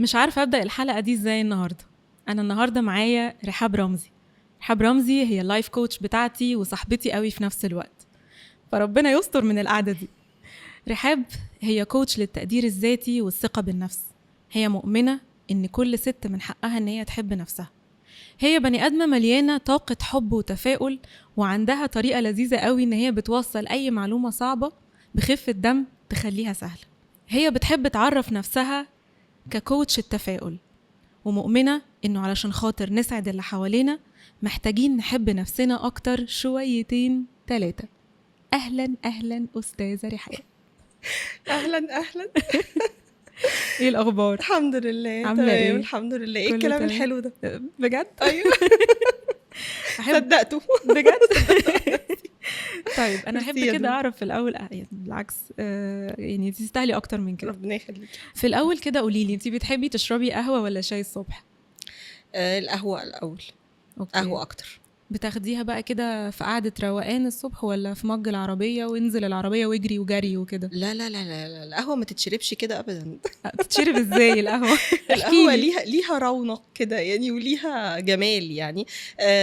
مش عارفة أبدأ الحلقة دي إزاي النهاردة. أنا النهاردة معايا رحاب رمزي. رحاب رمزي هي ال life coach بتاعتي وصاحبتي قوي في نفس الوقت، فربنا يستر من القعدة دي. رحاب هي coach للتقدير الذاتي والثقة بالنفس. هي مؤمنة إن كل ست من حقها إن هي تحب نفسها. هي بني آدمة مليانة طاقة حب وتفاؤل، وعندها طريقة لذيذة قوي إن هي بتوصل أي معلومة صعبة بخفة دم تخليها سهلة. هي بتحب تعرف نفسها ك coach التفاؤل، ومؤمنة إنه علشان خاطر نسعد اللي حوالينا محتاجين نحب نفسنا أكتر شويتين تلاتة. أهلا أهلا أستاذة رحاب. اهلا اهلا. إيه الأخبار؟ الحمد لله. عاملة تمام. إيه؟ الحمد لله. ايه كله الكلام تمام؟ الحلو ده؟ بجد؟ ايوه. أحب صدقته. بجد؟ طيب أنا أحب ميرسي يا كده دودو. أعرف في الأول، يعني بالعكس، يعني تستاهلي أكتر من كده. ربنا يخليكي. في الأول كده قولي لي، أنتي بتحبي تشربي قهوة ولا شاي الصبح؟ القهوة الاول. okay. قهوة اكتر. بتاخديها بقى كده في قعدة روقان الصبح ولا في mug العربية وانزل العربية واجري وجري وكده؟ لا لا لا لا، لا، القهوة ما تتشربش كده ابدا. تتشرب ازاي القهوة؟ القهوة احكيلي. ليها رونق كده يعني، وليها جمال يعني.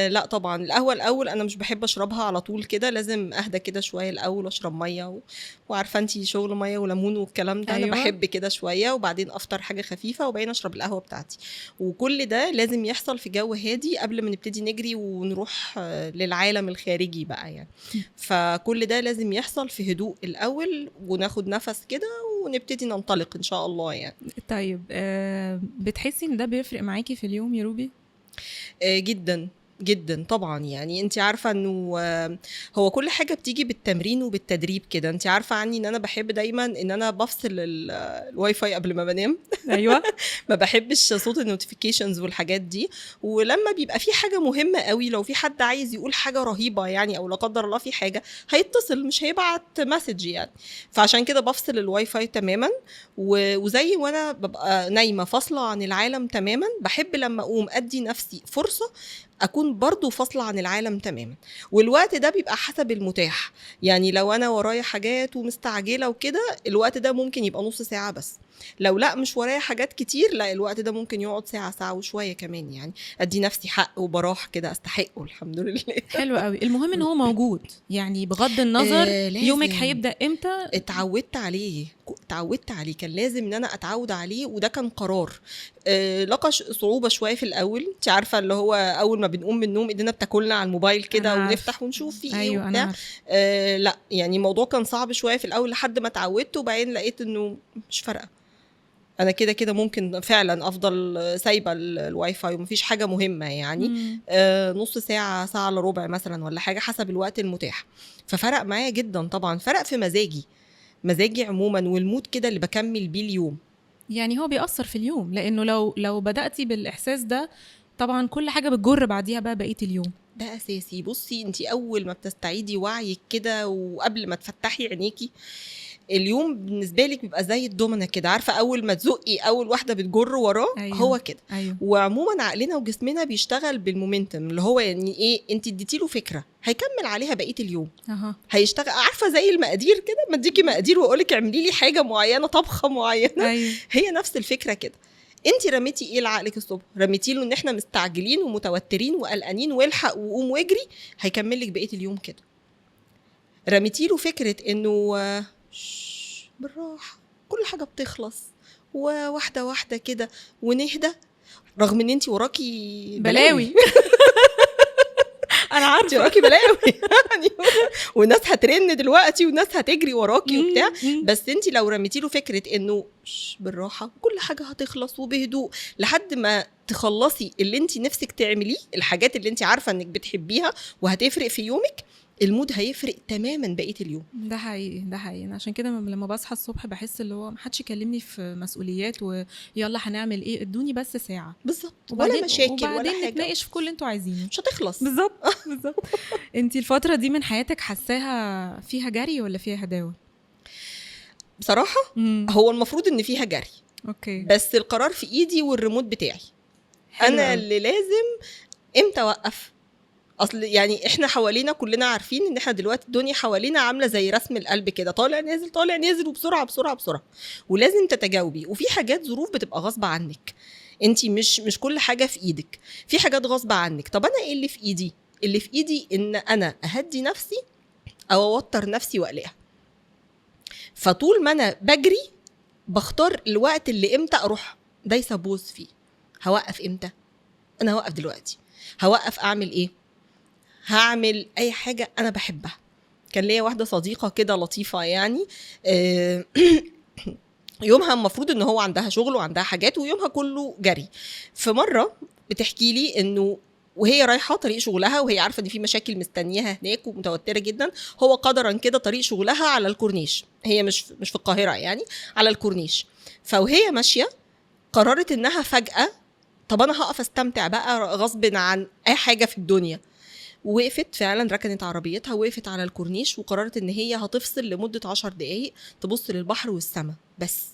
لا طبعا القهوة الاول انا مش بحب اشربها على طول كده، لازم اهدى كده شوية الاول واشرب مية وعارفه انتي شغل مية وليمون والكلام ده. انا بحب كده شوية وبعدين افطر حاجة خفيفة وبعدين اشرب القهوة بتاعتي، وكل ده لازم يحصل في جو هادي قبل ما نبتدي نجري ونروح للعالم الخارجي بقى يعني. فكل ده لازم يحصل في هدوء الاول، وناخد نفس كده ونبتدي ننطلق ان شاء الله يعني. طيب، بتحسي ان ده بيفرق معاكي في اليوم يا روبي؟ جدا جدا طبعا. يعني انت عارفه انه هو كل حاجة بتيجي بالتمرين وبالتدريب كده. انت عارفه عني ان انا بحب دايما ان انا بفصل الواي فاي قبل ما بنام. ما بحبش صوت ال notifications والحاجات دي. ولما بيبقى في حاجة مهمة قوي، لو في حد عايز يقول حاجة رهيبة يعني، او لا قدر الله في حاجة، هيتصل مش هيبعت message يعني. فعشان كده بفصل الواي فاي تماما، وزي وانا ببقى نايمة فاصلة عن العالم تماما، بحب لما اقوم ادي نفسي فرصة اكون برضو فاصلة عن العالم تماما. والوقت ده بيبقى حسب المتاح يعني. لو انا ورايا حاجات ومستعجله وكده، الوقت ده ممكن يبقى نص ساعة بس. لو لا مش ورايا حاجات كتير، لا الوقت ده ممكن يقعد ساعة، ساعة وشوية كمان يعني. ادي نفسي حق وبراح كده استحقه الحمد لله. حلو قوي. المهم ان هو موجود يعني، بغض النظر لازم. يومك هيبدا امتى. اتعودت عليه، اتعودت عليه، كان لازم ان انا اتعود عليه، وده كان قرار. لقى صعوبة شوية في الاول. انت عارفه اللي هو اول ما بنقوم من النوم ايدينا بتاكلنا على الموبايل كده، أنا عارفة. ونفتح ونشوف في ايه ايوه انا وبتاع. عارفه. لا يعني الموضوع كان صعب شوية في الاول لحد ما اتعودت، وبعدين لقيت انه مش فارقه، انا كده كده ممكن فعلا افضل سايبه الواي فاي ومفيش حاجة مهمة يعني. نص ساعة، ساعة الا ربع مثلا ولا حاجة حسب الوقت المتاح. ففرق معايا جدا طبعا، فرق في مزاجي عموما وال mood كده اللي بكمل بيه اليوم. يعني هو بيأثر في اليوم، لانه لو بدأتي بالاحساس ده طبعا كل حاجة بتجر بعديها بقى بقية اليوم. ده اساسي. بصي انت اول ما بتستعيدي وعيك كده وقبل ما تفتحي عينيكي، اليوم بالنسبة لك بيبقى زي الدومنه كده، عارفه اول ما تزقي اول واحدة بتجر وراه. هو كده. وعموما عقلنا وجسمنا بيشتغل بال momentum، اللي هو يعني ايه، انت اديتي له فكرة هيكمل عليها بقية اليوم. هيشتغل، عارفه زي المقادير كده، ما اديكي مقادير واقول لك اعملي لي حاجة معينة، طبخه معينة. هي نفس الفكرة كده. انت رميتي ايه لعقلك الصبح؟ رميتي له ان احنا مستعجلين ومتوترين وقلقانين والحق وقوم واجري، هيكمل لك بقية اليوم كده. رميتي له فكرة انه بالراحة كل حاجة بتخلص وواحدة واحدة كده ونهدى، رغم ان انت وراكي بلاوي. انا انت عارفه. وراكي بلاوي يعني، والناس هترن دلوقتي والناس هتجري وراكي وبتاع، بس انت لو رميتي له فكرة انه بالراحة كل حاجة هتخلص وبهدوء لحد ما تخلصي اللي انت نفسك تعمليه، الحاجات اللي انت عارفه انك بتحبيها وهتفرق في يومك، ال mood هيفرق تماما بقية اليوم. ده حقيقي، ده حقيقي. أنا عشان كده لما بصحى الصبح بحس اللي هو ما حدش يكلمني في مسؤوليات ويلا هنعمل ايه، ادوني بس ساعة بالظبط، ولا مشاكل ولا وبعدين حاجة، نتناقش في كل اللي انتوا عايزينه. مش هتخلص. بالظبط بالظبط. انت الفترة دي من حياتك حاساها فيها جري ولا فيها هداوه؟ بصراحة هو المفروض ان فيها جري. بس القرار في ايدي والريموت بتاعي. حلو انا أوي. اللي لازم امتى اوقف اصل يعني احنا حوالينا كلنا عارفين ان احنا دلوقتي الدنيا حوالينا عامله زي رسم القلب كده، طالع نازل طالع نازل وبسرعة بسرعة بسرعة، ولازم تتجاوبي. وفي حاجات ظروف بتبقى غصب عنك، انت مش كل حاجة في ايدك، في حاجات غصب عنك. طب انا ايه اللي في ايدي؟ اللي في ايدي ان انا اهدي نفسي او اوتر نفسي واقلقها. فطول ما انا بجري بختار الوقت اللي امتى اروح دايسه pause فيه. هوقف امتى؟ انا هوقف دلوقتي. هوقف اعمل ايه؟ هعمل اي حاجة انا بحبها. كان ليا واحدة صديقه كده لطيفة يعني، يومها المفروض ان هو عندها شغل وعندها حاجات ويومها كله جري. فمره بتحكي لي انه وهي رايحة طريق شغلها وهي عارفه ان في مشاكل مستنياها هناك ومتوتره جدا، هو قدرا كده طريق شغلها على الكورنيش، هي مش في القاهرة يعني، على الكورنيش. فوهي ماشية قررت انها فجاة، طب انا هقف استمتع بقى غصب عن اي حاجة في الدنيا. وقفت فعلا، ركنت عربيتها وقفت على الكورنيش وقررت ان هي هتفصل لمدة 10 دقايق، تبص للبحر والسماء بس،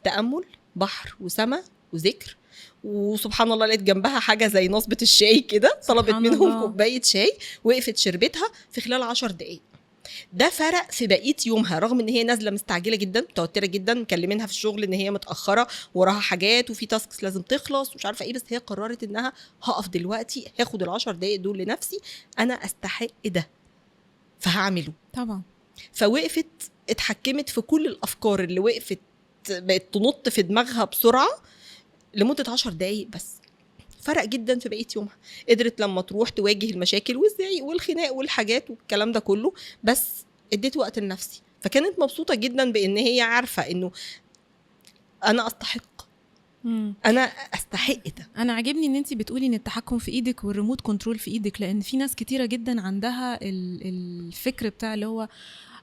تامل بحر وسماء وذكر. وسبحان الله لقيت جنبها حاجة زي نصبه الشاي كده، طلبت منهم كوباية شاي، وقفت شربتها في خلال 10 دقايق. ده فرق في بقية يومها، رغم ان هي نازله مستعجلة جدا متوترة جدا، مكلمينها في الشغل ان هي متاخرة وراها حاجات وفي tasks لازم تخلص ومش عارفه ايه، بس هي قررت انها هقف دلوقتي، هاخد ال10 دقايق دول لنفسي، انا استحق ده فهعمله. طبعا. فوقفت اتحكمت في كل الافكار اللي وقفت بقت تنط في دماغها بسرعة لمدة 10 دقايق بس. فرق جدا في بقية يومها. قدرت لما تروح تواجه المشاكل والزعيق والخناق والحاجات والكلام ده كله، بس اديت وقت لنفسي. فكانت مبسوطة جدا بان هي عارفه انه انا استحق، انا استحق ده. انا عاجبني ان انت بتقولي ان التحكم في ايدك وال remote control في ايدك، لان في ناس كتيرة جدا عندها الفكر بتاع اللي هو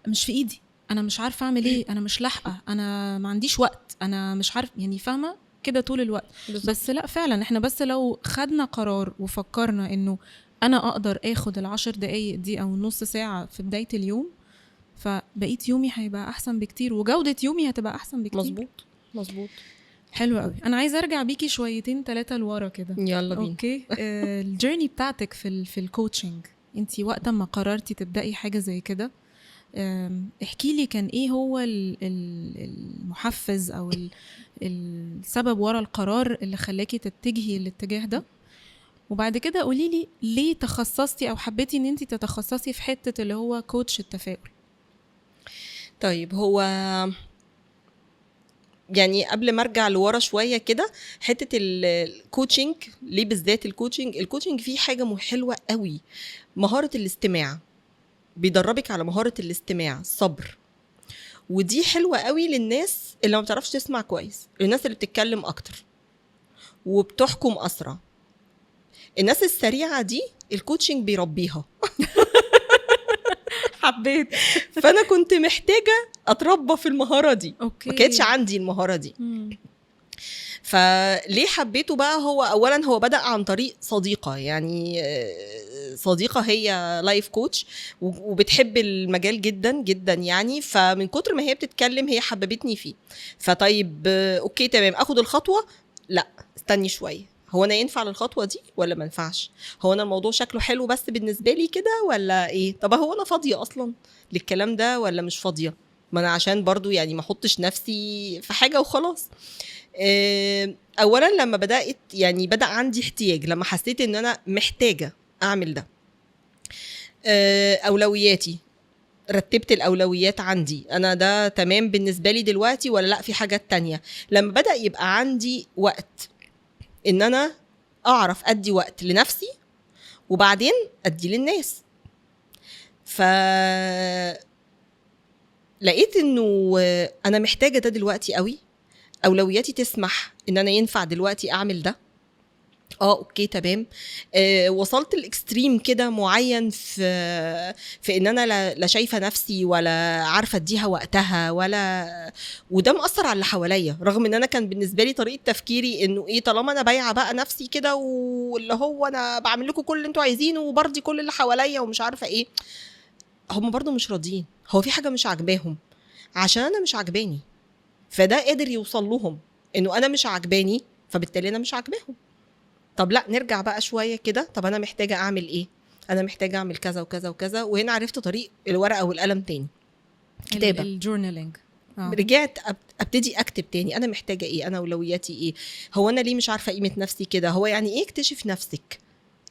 مش في ايدي، انا مش عارفه اعمل ايه، انا مش لاحقة، انا ما عنديش وقت، انا مش عارف، يعني فاهمه كده طول الوقت. بالزبط. بس لا فعلا احنا بس لو خدنا قرار وفكرنا انه انا اقدر اخد 10 دقايق دي او نص ساعة في بداية اليوم، فبقيت يومي هيبقى احسن بكتير وجوده يومي هتبقى احسن بكتير. مظبوط مظبوط. حلو قوي. انا عايزه ارجع بيكي شويتين 3 لورا كده. يلا بينا. okay. ال journey بتاعتك في ال coaching، انت وقت ما قررتي تبداي حاجة زي كده، احكي لي كان ايه هو المحفز او السبب ورا القرار اللي خلاكي تتجهي الاتجاه ده، وبعد كده قولي لي ليه تخصصتي او حبيتي ان انت تتخصصي في حتة اللي هو coach التفاؤل. طيب هو يعني قبل ما ارجع لورا شوية كده، حتة ال coaching ليه بالذات ال coaching؟ ال coaching فيه حاجة حلوة قوي، مهارة الاستماع. بيدربك على مهارة الاستماع، الصبر، ودي حلوة قوي للناس اللي ما بتعرفش تسمع كويس، للناس اللي بتتكلم اكتر وبتحكم اسرع. الناس السريعة دي ال coaching بيربيها. حبيت. فانا كنت محتاجه اتربى في المهارة دي. okay. ما كانتش عندي المهارة دي. فليه حبيته بقى؟ هو اولا هو بدا عن طريق صديقه، يعني صديقه هي life coach وبتحب المجال جدا جدا يعني، فمن كتر ما هي بتتكلم هي حببتني فيه. فطيب okay تمام، اخد الخطوة؟ لا استني شوية، هو انا ينفع للخطوة دي ولا ما ينفعش؟ هو انا الموضوع شكله حلو بس بالنسبة لي كده ولا ايه؟ طب هو انا فاضية اصلا للكلام ده ولا مش فاضية؟ ما انا عشان برضو يعني ما احطش نفسي في حاجة وخلاص. اولا لما بدات يعني بدا عندي احتياج، لما حسيت ان انا محتاجه اعمل ده، اولوياتي، رتبت الاولويات عندي، انا ده تمام بالنسبة لي دلوقتي ولا لا في حاجات تانية. لما بدا يبقى عندي وقت ان انا اعرف ادي وقت لنفسي وبعدين ادي للناس، ف لقيت انه انا محتاجه ده دلوقتي قوي، اولوياتي تسمح ان انا ينفع دلوقتي اعمل ده. okay تمام. وصلت ال extreme كده معين في ان انا لا شايفه نفسي ولا عارفه اديها وقتها ولا، وده مأثر على اللي حواليا، رغم ان انا كان بالنسبة لي طريقه تفكيري انه ايه، طالما انا بايعه بقى نفسي كده واللي هو انا بعمل لكم كل اللي انتوا عايزينه وبرضي كل اللي حواليا ومش عارفه ايه، هم برضو مش راضيين، هو في حاجة مش عاجباهم عشان انا مش عاجباني، فده قادر يوصل لهم انه انا مش عاجباني فبالتالي انا مش عاجباهم. طب لا نرجع بقى شوية كده، طب انا محتاجه اعمل ايه؟ انا محتاجه اعمل كذا وكذا وكذا. وهنا عرفت طريق الورقة والقلم تاني، كتابه. ال journaling. رجعت ابتدي اكتب تاني، انا محتاجه ايه، انا اولوياتي ايه، هو انا ليه مش عارفه قيمة نفسي كده، هو يعني ايه اكتشف نفسك،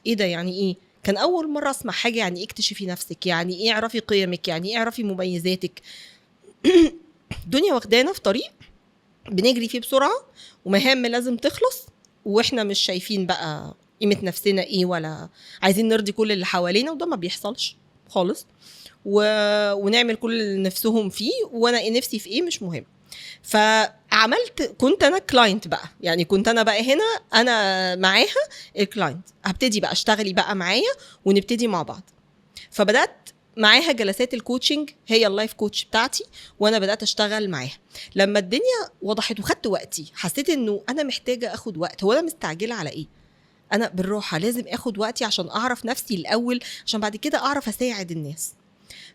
ايه ده يعني ايه. كان اول مرة اسمع حاجة يعني ايه اكتشفي نفسك، يعني ايه اعرفي قيمك، يعني ايه اعرفي مميزاتك. الدنيا واخدانا في طريق بنجري فيه بسرعة، ومهام لازم تخلص، واحنا مش شايفين بقى قيمة نفسنا ايه، ولا عايزين نرضي كل اللي حوالينا، وده ما بيحصلش خالص. ونعمل كل اللي نفسهم فيه، وانا إيه نفسي في ايه مش مهم. فعملت، كنت انا client بقى، يعني كنت انا بقى هنا انا معاها ال client، هبتدي بقى اشتغلي بقى معايا ونبتدي مع بعض. فبدات معاها جلسات ال coaching، هي ال life coach بتاعتي، وانا بدات اشتغل معاها. لما الدنيا وضحت وخدت وقتي، حسيت انه انا محتاجه اخد وقت. هو انا مستعجلة على ايه؟ انا بالراحة لازم اخد وقتي عشان اعرف نفسي الاول، عشان بعد كده اعرف اساعد الناس.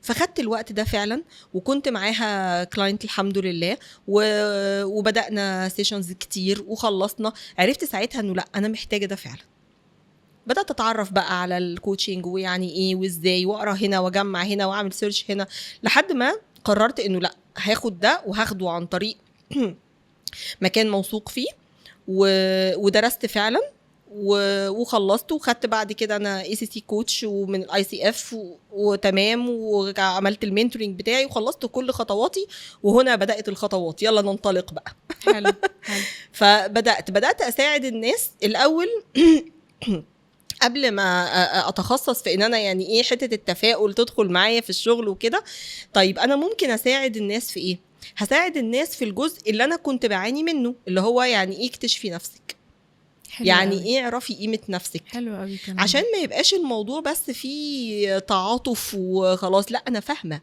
فخدت الوقت ده فعلا، وكنت معاها client الحمد لله، وبدانا sessions كتير وخلصنا. عرفت ساعتها انه لا، انا محتاجه ده فعلا. بدات اتعرف بقى على ال coaching ويعني ايه وازاي، واقرا هنا واجمع هنا واعمل search هنا، لحد ما قررت انه لا، هاخد ده وهاخده عن طريق مكان موثوق فيه. ودرست فعلا وخلصت، وخدت بعد كده انا ACC coach ومن ال ICF وتمام، وعملت ال mentoring بتاعي وخلصت كل خطواتي. وهنا بدات الخطوات، يلا ننطلق بقى. حلو حلو. فبدات اساعد الناس الاول قبل ما اتخصص في ان انا يعني ايه حتة التفاؤل تدخل معايا في الشغل وكده. طيب انا ممكن اساعد الناس في ايه؟ هساعد الناس في الجزء اللي انا كنت بعاني منه، اللي هو يعني ايه اكتشفي نفسك، حلو يعني قوي. ايه اعرفي قيمة نفسك. حلو قوي كمان. عشان ما يبقاش الموضوع بس فيه تعاطف وخلاص، لا انا فاهمه،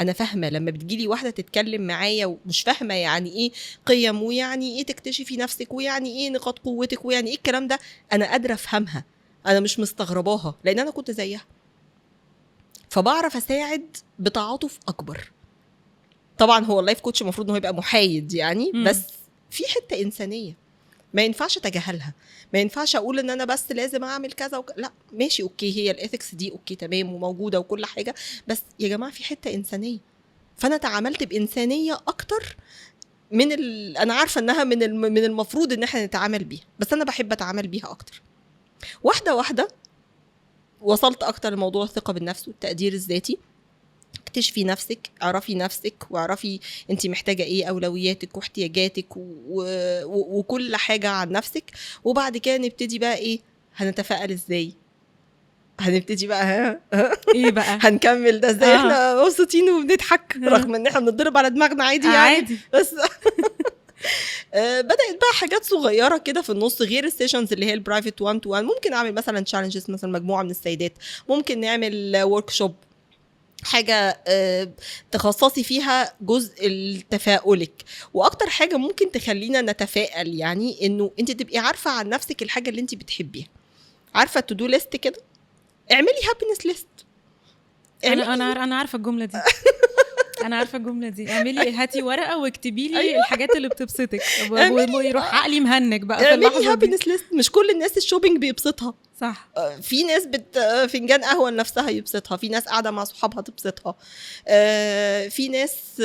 انا فاهمه لما بتجيلي واحدة تتكلم معايا ومش فاهمه يعني ايه قيم، ويعني ايه تكتشفي نفسك، ويعني ايه نقاط قوتك، ويعني ايه الكلام ده، انا قادرة افهمها، انا مش مستغرباها لان انا كنت زيها. فبعرف اساعد بتعاطف اكبر. طبعا هو ال life coach المفروض ان هو يبقى محايد يعني، بس في حتة انسانيه ما ينفعش اتجاهلها، ما ينفعش اقول ان انا بس لازم اعمل كذا لا ماشي okay، هي ال ethics دي okay تمام وموجودة وكل حاجة، بس يا جماعة في حتة انسانيه. فانا تعاملت بانسانيه اكتر من انا عارفه انها من المفروض ان احنا نتعامل بيها، بس انا بحب اتعامل بيها اكتر. واحدة واحدة وصلت اكتر لموضوع الثقة بالنفس والتقدير الذاتي. اكتشفي نفسك، اعرفي نفسك، واعرفي انت محتاجه ايه، اولوياتك واحتياجاتك وكل حاجة عن نفسك. وبعد كده نبتدي بقى ايه، هنتفائل ازاي، هنبتدي بقى ها ايه بقى هنكمل ده ازاي. احنا مبسوطين وبنضحك رغم ان احنا بنضرب على دماغنا عادي يعني. عادي. بس بدات بقى حاجات صغيرة كده في النص، غير ال sessions اللي هي ال private 1 to 1. ممكن اعمل مثلا challenges، مثلا مجموعة من السيدات، ممكن نعمل workshop، حاجة تخصصي فيها جزء التفاؤلك. واكتر حاجة ممكن تخلينا نتفائل يعني انه انت تبقي عارفه عن نفسك الحاجة اللي انت بتحبيها، عارفه ال to do list كده، اعملي happiness list. انا عارفه الجملة دي، انا عارفه الجملة دي. اعملي، هاتي ورقة واكتبي لي الحاجات اللي بتبسطك، ويروح عقلي مهنج بقى في اعملي اللحظة دي. happiness list. مش كل الناس ال shopping بيبسطها. في ناس فنجان قهوة لنفسها يبسطها، في ناس قاعدة مع صحابها تبسطها، في ناس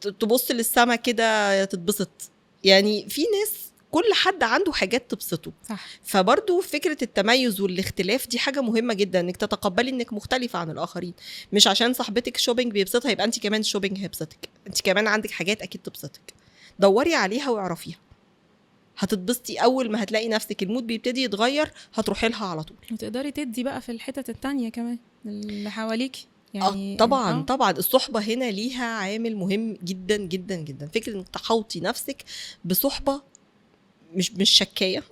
تبص للسما كده تتبسط. يعني في ناس كل حد عنده حاجات تبسطه. فبرضو فكرة التميز والاختلاف دي حاجة مهمة جدا، انك تتقبلي انك مختلفة عن الآخرين. مش عشان صاحبتك shopping بيبسطها يبقى انت كمان shopping هيبسطك، انت كمان عندك حاجات اكيد تبسطك، دوري عليها واعرفيها. هتتبسطي اول ما هتلاقي نفسك ال mood بيبتدي يتغير، هتروحي لها على طول. وتقدري تدي بقى في الحتت التانية كمان اللي حواليكي يعني. طبعا. طبعا الصحبة هنا ليها عامل مهم جدا جدا جدا. فكرة انك تحوطي نفسك بصحبة مش شكاية.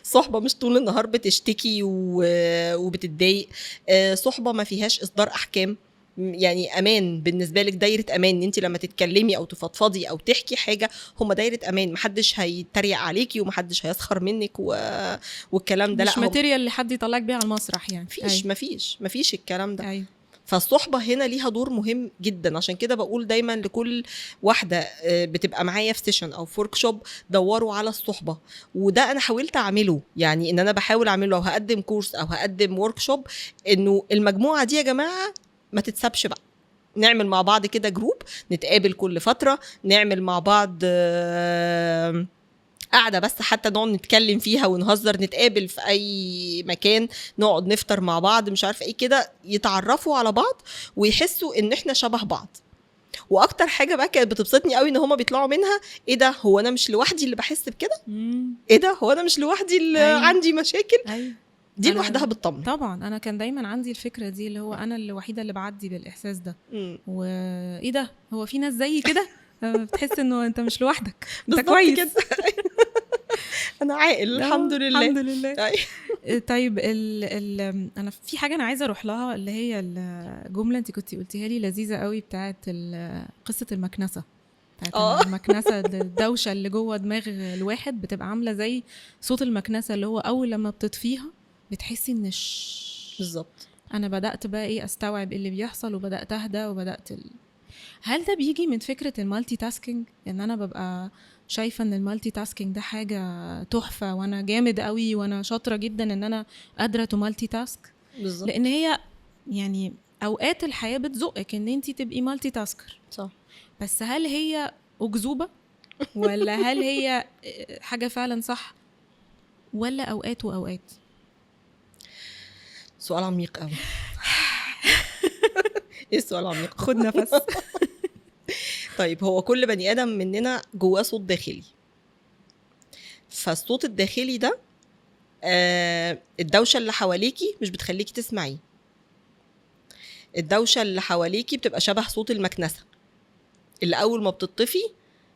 صحبة مش طول النهار بتشتكي وبتتضايق، صحبة ما فيهاش إصدار أحكام، يعني أمان بالنسبة لك، دايرة أمان إن أنت لما تتكلمي أو تفضفضي أو تحكي حاجة هم دايرة أمان، محدش هيتريق عليكي ومحدش هيسخر منك والكلام ده. مش لا، هم material اللي حد يطلعك بيها على المسرح يعني. مفيش، مفيش الكلام ده. فالصحبه هنا ليها دور مهم جدا. عشان كده بقول دايما لكل واحدة بتبقى معايا في session او في workshop، دوروا على الصحبه. وده انا حاولت اعمله، يعني ان انا بحاول اعمله لو هقدم course او هقدم workshop، انه المجموعة دي يا جماعة ما تتسابش بقى، نعمل مع بعض كده group، نتقابل كل فتره، نعمل مع بعض قاعدة بس حتى نقعد نتكلم فيها ونهزر، نتقابل في اي مكان، نقعد نفطر مع بعض، مش عارفه ايه كده، يتعرفوا على بعض ويحسوا ان احنا شبه بعض. واكتر حاجة بقى كانت بتبسطني قوي ان هما بيطلعوا منها ايه ده، هو انا مش لوحدي اللي بحس بكده؟ ايه ده، هو انا مش لوحدي اللي عندي مشاكل؟ دي لوحدها بتطمن. طبعا انا كان دايما عندي الفكرة دي، اللي هو انا الوحيدة اللي بعدي بالاحساس ده، وايه ده، هو في ناس زيي كده؟ بتحس انه انت مش لوحدك، انت بالظبط كويس كده. انا عاقل الحمد لله. الحمد لله. طيب ال ال انا في حاجة انا عايزه اروح لها، اللي هي الجملة انت كنتي قلتيها لي لذيذة قوي، بتاعت قصة المكنسة، بتاعت المكنسة، الدوشة اللي جوه دماغ الواحد بتبقى عامله زي صوت المكنسة، اللي هو اول لما بتطفيها بتحسي ان انا بدات بقى ايه، استوعب ايه اللي بيحصل، وبدات اهدى، وبدات هل ده بيجي من فكرة ال multitasking؟ ان انا ببقى شايفه ان ال multitasking ده حاجة تحفة، وانا جامد قوي، وانا شاطرة جدا ان انا قادرة to multitask. لان هي يعني اوقات الحياة بتزقك ان انت تبقي multitasker. بس هل هي اكذوبه، ولا هل هي حاجة فعلا صح، ولا اوقات واوقات؟ سؤال عميق قوي. ايه السؤال العميق؟ خد نفس. طيب، هو كل بني ادم مننا جواه صوت داخلي، فالصوت الداخلي ده الدوشة اللي حواليكي مش بتخليكي تسمعيه. الدوشة اللي حواليكي بتبقى شبه صوت المكنسة اللي اول ما بتطفي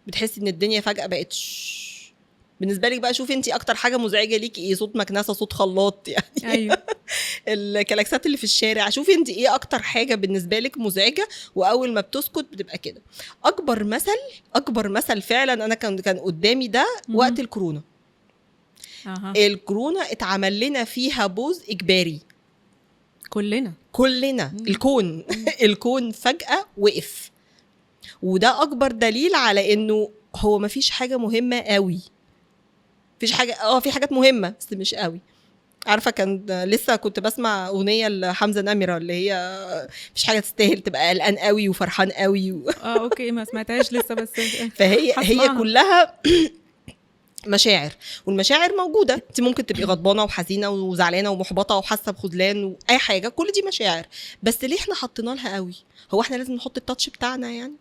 بتحسي ان الدنيا فجاة بقت شش. بالنسبة لك بقى شوفي انت اكتر حاجة مزعجة ليكي ايه، صوت مكنسة، صوت خلاط، يعني الكلاكسات اللي في الشارع، شوفي انت ايه اكتر حاجة بالنسبة لك مزعجة، واول ما بتسكت بتبقى كده. اكبر مثل فعلا انا كان قدامي ده وقت الكورونا. الكورونا اتعمل لنا فيها pause اجباري. كلنا. كلنا. الكون فجأة وقف، وده اكبر دليل على انه هو مفيش حاجة مهمة قوي، مفيش حاجة، في حاجات مهمة بس مش قوي. عارفة كان لسه كنت بسمع أغنية لحمزة نمرة اللي هي مفيش حاجة تستاهل تبقى قلقان قوي وفرحان قوي اه okay، ما سمعتهاش لسه بس فهي هي هسمعها. كلها مشاعر، والمشاعر موجوده. انت ممكن تبقي غضبانه وحزينه وزعلانه ومحبطه وحاسه بخذلان واي حاجه، كل دي مشاعر، بس ليه احنا حطينا لها قوي؟ هو احنا لازم نحط ال touch بتاعنا يعني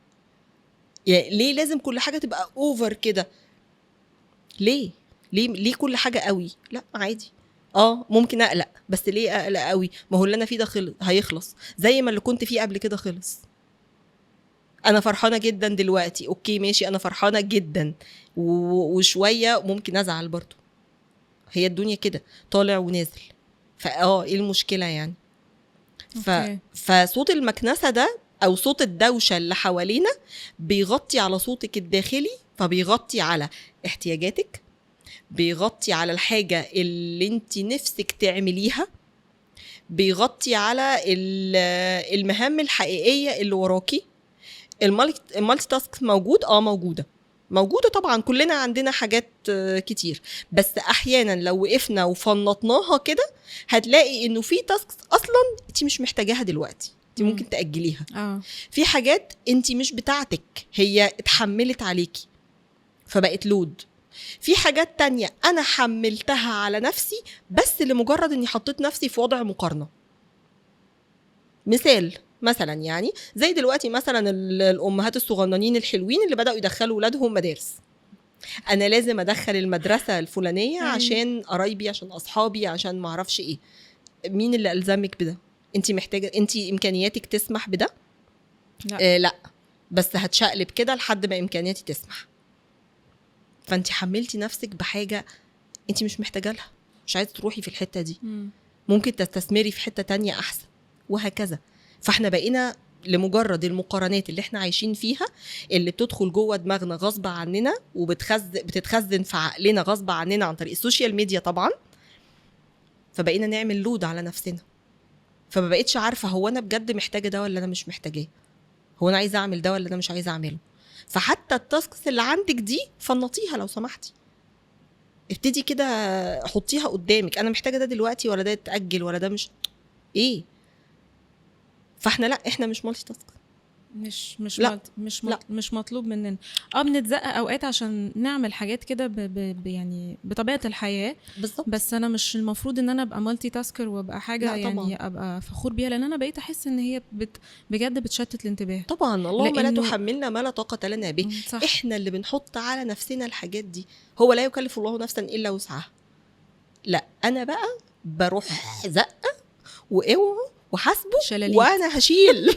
ليه لازم كل حاجة تبقى over كده؟ ليه ليه ليه كل حاجة قوي؟ لا عادي، ممكن اقلق، بس ليه اقلق قوي؟ ما هو اللي انا فيه ده خلص، هيخلص زي ما اللي كنت فيه قبل كده خلص. انا فرحانة جدا دلوقتي، okay ماشي، انا فرحانة جدا وشوية ممكن ازعل برضو. هي الدنيا كده طالع ونازل، فاه ايه المشكلة يعني؟ فصوت المكنسة ده او صوت الدوشة اللي حوالينا بيغطي على صوتك الداخلي، فبيغطي على احتياجاتك، بيغطي على الحاجة اللي انت نفسك تعمليها، بيغطي على المهام الحقيقية اللي وراكي. ال multitask موجود، موجودة موجودة طبعا، كلنا عندنا حاجات كتير، بس احيانا لو وقفنا وفنطناها كده هتلاقي انه في tasks اصلا انت مش محتاجاها دلوقتي، انت ممكن تاجليها. في حاجات انت مش بتاعتك، هي اتحملت عليكي فبقت load. في حاجات تانية انا حملتها على نفسي بس لمجرد اني حطيت نفسي في وضع مقارنة. مثال مثلا يعني زي دلوقتي مثلا الامهات الصغننين الحلوين اللي بداوا يدخلوا ولادهم مدارس، انا لازم ادخل المدرسة الفلانية عشان قرايبي، عشان اصحابي، عشان ما اعرفش ايه. مين اللي الزمك بده؟ انت محتاجه؟ انت امكانياتك تسمح بده؟ لا. آه لا، بس هتشقلب كده لحد ما امكانياتي تسمح. فانت حملتي نفسك بحاجة انت مش محتاجه لها، مش عايزه تروحي في الحتة دي. ممكن تستثمري في حتة تانية احسن، وهكذا. فاحنا بقينا لمجرد المقارنات اللي احنا عايشين فيها، اللي بتدخل جوه دماغنا غصب عننا وبتتخزن في عقلنا غصب عننا عن طريق ال social media طبعا، فبقينا نعمل load على نفسنا. فما بقتش عارفه هو انا بجد محتاجه ده ولا انا مش محتاجاه، هو انا عايزه اعمل ده ولا انا مش عايزه اعمله. فحتى ال tasks اللي عندك دي فنطيها لو سمحتي، ابتدي كده حطيها قدامك، انا محتاجه ده دلوقتي ولا ده يتاجل ولا ده مش ايه. فاحنا لا، احنا مش multitask. مش مش لا. مش لا. مش مطلوب مننا. بنتزق اوقات عشان نعمل حاجات كده يعني بطبيعة الحياة. بالظبط. بس انا مش المفروض ان انا ابقى multitasker وابقى حاجة لا طبعاً. يعني ابقى فخور بيها، لان انا بقيت احس ان هي بجد بتشتت الانتباه. طبعا، اللهم لا تحملنا ما لا طاقة لنا به. صح. احنا اللي بنحط على نفسنا الحاجات دي. هو لا يكلف الله نفسا الا وسعها. لا انا بقى بروح زقه واوعوا وحاسبه شلاليت. وانا هشيل.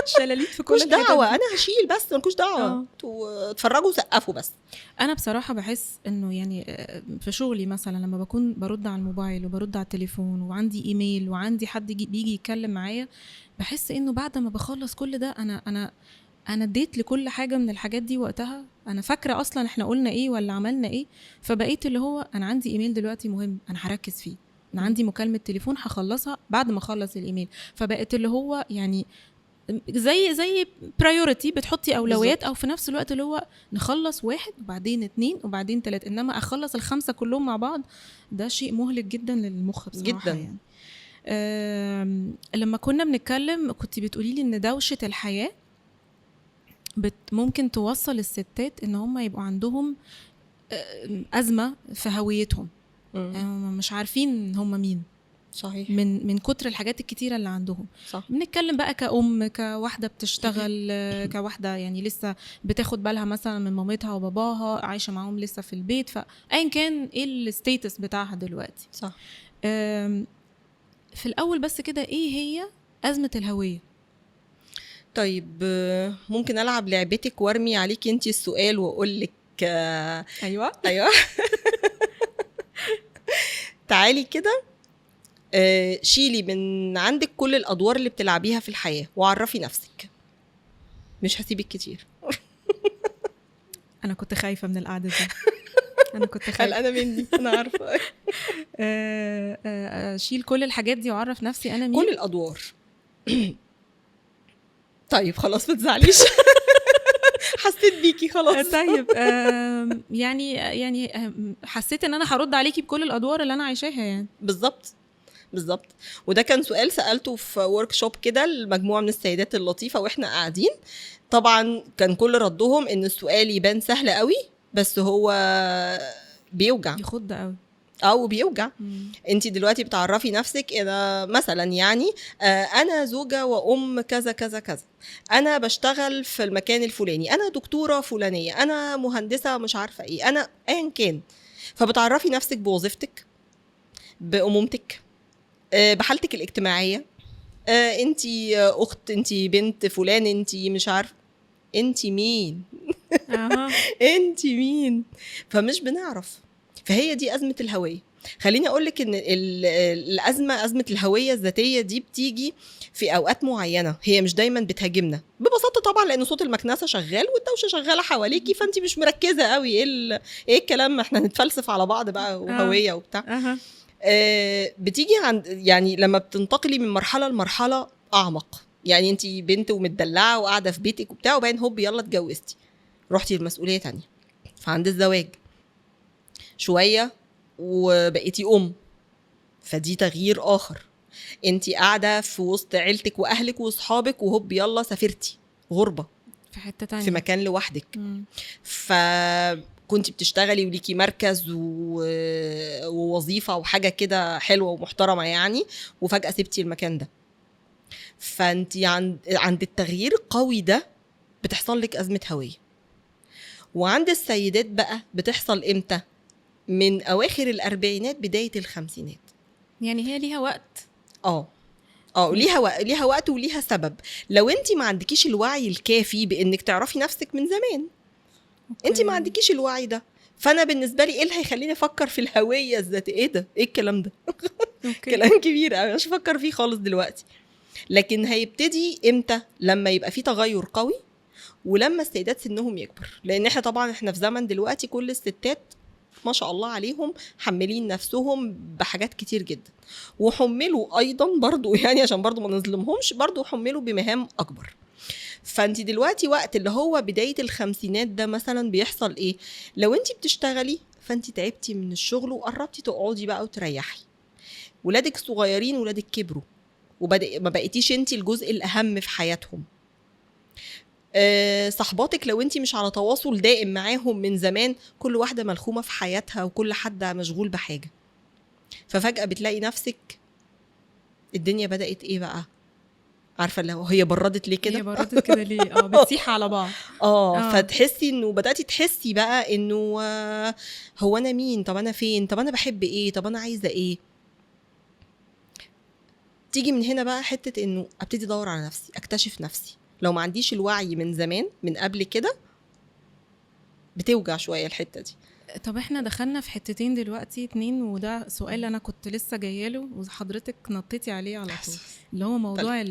شلاليت في كل مالكوش الحتت دعوه، دي. انا هشيل بس، مالكوش دعوه، انتوا اتفرجوا وسقفوا بس. انا بصراحة بحس انه يعني في شغلي مثلا لما بكون برد على الموبايل وبرد على التليفون وعندي ايميل وعندي حد بيجي يتكلم معايا، بحس انه بعد ما بخلص كل ده انا انا انا اديت لكل حاجة من الحاجات دي وقتها، انا فاكره اصلا احنا قلنا ايه ولا عملنا ايه. فبقيت اللي هو انا عندي ايميل دلوقتي مهم انا هركز فيه، انا عندي مكالمة تليفون هخلصها بعد ما اخلص الايميل. فبقت اللي هو يعني زي priority، بتحطي اولويات، او في نفس الوقت اللي هو نخلص واحد وبعدين 2 وبعدين 3، انما اخلص ال5 كلهم مع بعض ده شيء مهلك جدا للمخ بصراحة جدا يعني. لما كنا بنتكلم كنت بتقولي لي ان دوشه الحياة ممكن توصل الستات ان هم يبقوا عندهم ازمة في هويتهم، مش عارفين هم مين. صحيح. من كتر الحاجات الكتيرة اللي عندهم. صح. بنتكلم بقى كأم، كواحدة بتشتغل، كواحدة يعني لسه بتاخد بالها مثلا من مامتها وباباها، عايشة معاهم لسه في البيت، فأيا كان ايه ال status بتاعها دلوقتي. صح. في الأول بس كده، ايه هي أزمة الهوية؟ طيب، ممكن ألعب لعبتك وارمي عليكي انتي السؤال وأقول لك أيوة. أيوة. تعالي كده، شيلي من عندك كل الأدوار اللي بتلعبيها في الحياة وعرفي نفسك. مش هسيبك كتير. أنا كنت خايفة من القعدة دي. أنا كنت خايفة. قلقانة مني، أنا عارفة. أشيل كل الحاجات دي وأعرف نفسي أنا مين؟ كل الأدوار. طيب خلاص ما تزعليش. حسيت بيكي خلاص. طيب، يعني حسيت إن أنا هرد عليكي بكل الأدوار اللي أنا عايشاها يعني. بالظبط بالظبط. وده كان سؤال سألته في workshop كده لمجموعة من السيدات اللطيفة واحنا قاعدين. طبعا كان كل ردهم ان السؤال يبان سهل قوي بس هو بيوجع، يخض قوي او بيوجع. انت دلوقتي بتعرفي نفسك انا مثلا يعني انا زوجة وام كذا كذا كذا، انا بشتغل في المكان الفلاني، انا دكتورة فلانية، انا مهندسة مش عارفة ايه، انا ايا كان. فبتعرفي نفسك بوظيفتك، بأمومتك، بحالتك الاجتماعية، انتي اخت، انتي بنت فلان، انتي مش عارفة انتي مين. انتي مين. فمش بنعرف. فهي دي أزمة الهوية. خليني أقولك إن الأزمة، أزمة الهوية الذاتية دي بتيجي في أوقات معينة، هي مش دايما بتهاجمنا ببساطة طبعا لأن صوت المكنسة شغال والدوشة شغالة حواليكي، فأنتي مش مركزة قوي إيه الكلام، ما إحنا نتفلسف على بعض بقى وهوية وبتاع. بتيجي عند يعني لما بتنتقلي من مرحلة لمرحلة أعمق، يعني أنتي بنت ومتدلعة وقاعدة في بيتك وبتاع، وبعدين هوب يلا اتجوزتي، رحتي لمسؤولية تانية، فعند الزواج شوية وبقيتي أم، فدي تغيير آخر. انتي قاعدة في وسط عيلتك وأهلك وأصحابك، وهوب يلا سافرتي غربة في حتة تانية، في مكان لوحدك. فكنتي بتشتغلي وليكي مركز ووظيفة وحاجة كده حلوة ومحترمة يعني، وفجأة سبتي المكان ده. فانتي عند التغيير القوي ده بتحصل لك أزمة هوية. وعند السيدات بقى بتحصل إمتى؟ من أواخر الأربعينات بداية الخمسينات. يعني هي ليها وقت. ليها وقت وليها سبب. لو انت ما عندكيش الوعي الكافي بانك تعرفي نفسك من زمان، انت ما عندكيش الوعي ده. فانا بالنسبة لي ايه اللي هيخليني افكر في الهوية الذاتية؟ ايه ده؟ ايه الكلام ده؟ كلام كبير قوي مش هفكر فيه خالص دلوقتي. لكن هيبتدي امتى؟ لما يبقى في تغير قوي، ولما السيدات سنهم يكبر. لان احنا طبعا احنا في زمن دلوقتي كل الستات ما شاء الله عليهم حملين نفسهم بحاجات كتير جدا، وحملوا ايضا برضو يعني عشان برضو ما نظلمهمش، برضو حملوا بمهام اكبر. فانت دلوقتي وقت اللي هو بداية الخمسينات ده مثلا بيحصل ايه؟ لو انت بتشتغلي فانت تعبتي من الشغل وقربتي تقعدي بقى وتريحي، ولادك صغيرين، ولادك كبروا، وبدأ ما بقيتيش انت الجزء الاهم في حياتهم. صحباتك لو انت مش على تواصل دائم معاهم من زمان، كل واحدة ملخومه في حياتها وكل حد مشغول بحاجة. ففجاه بتلاقي نفسك الدنيا بدات ايه بقى، عارفه اللي هو هي بردت ليه كده، هي بردت كده ليه، بتسيح على بعض. فتحسي انه بداتي تحسي بقى انه هو انا مين، طب انا فين، طب انا بحب ايه، طب انا عايزه ايه. تيجي من هنا بقى حتة انه ابتدي ادور على نفسي، اكتشف نفسي. لو ما عنديش الوعي من زمان من قبل كده بتوجع شوية الحتة دي. طب احنا دخلنا في حتتين دلوقتي اتنين، وده سؤال انا كنت لسه جايله وحضرتك نطيتي عليه على طول، اللي هو موضوع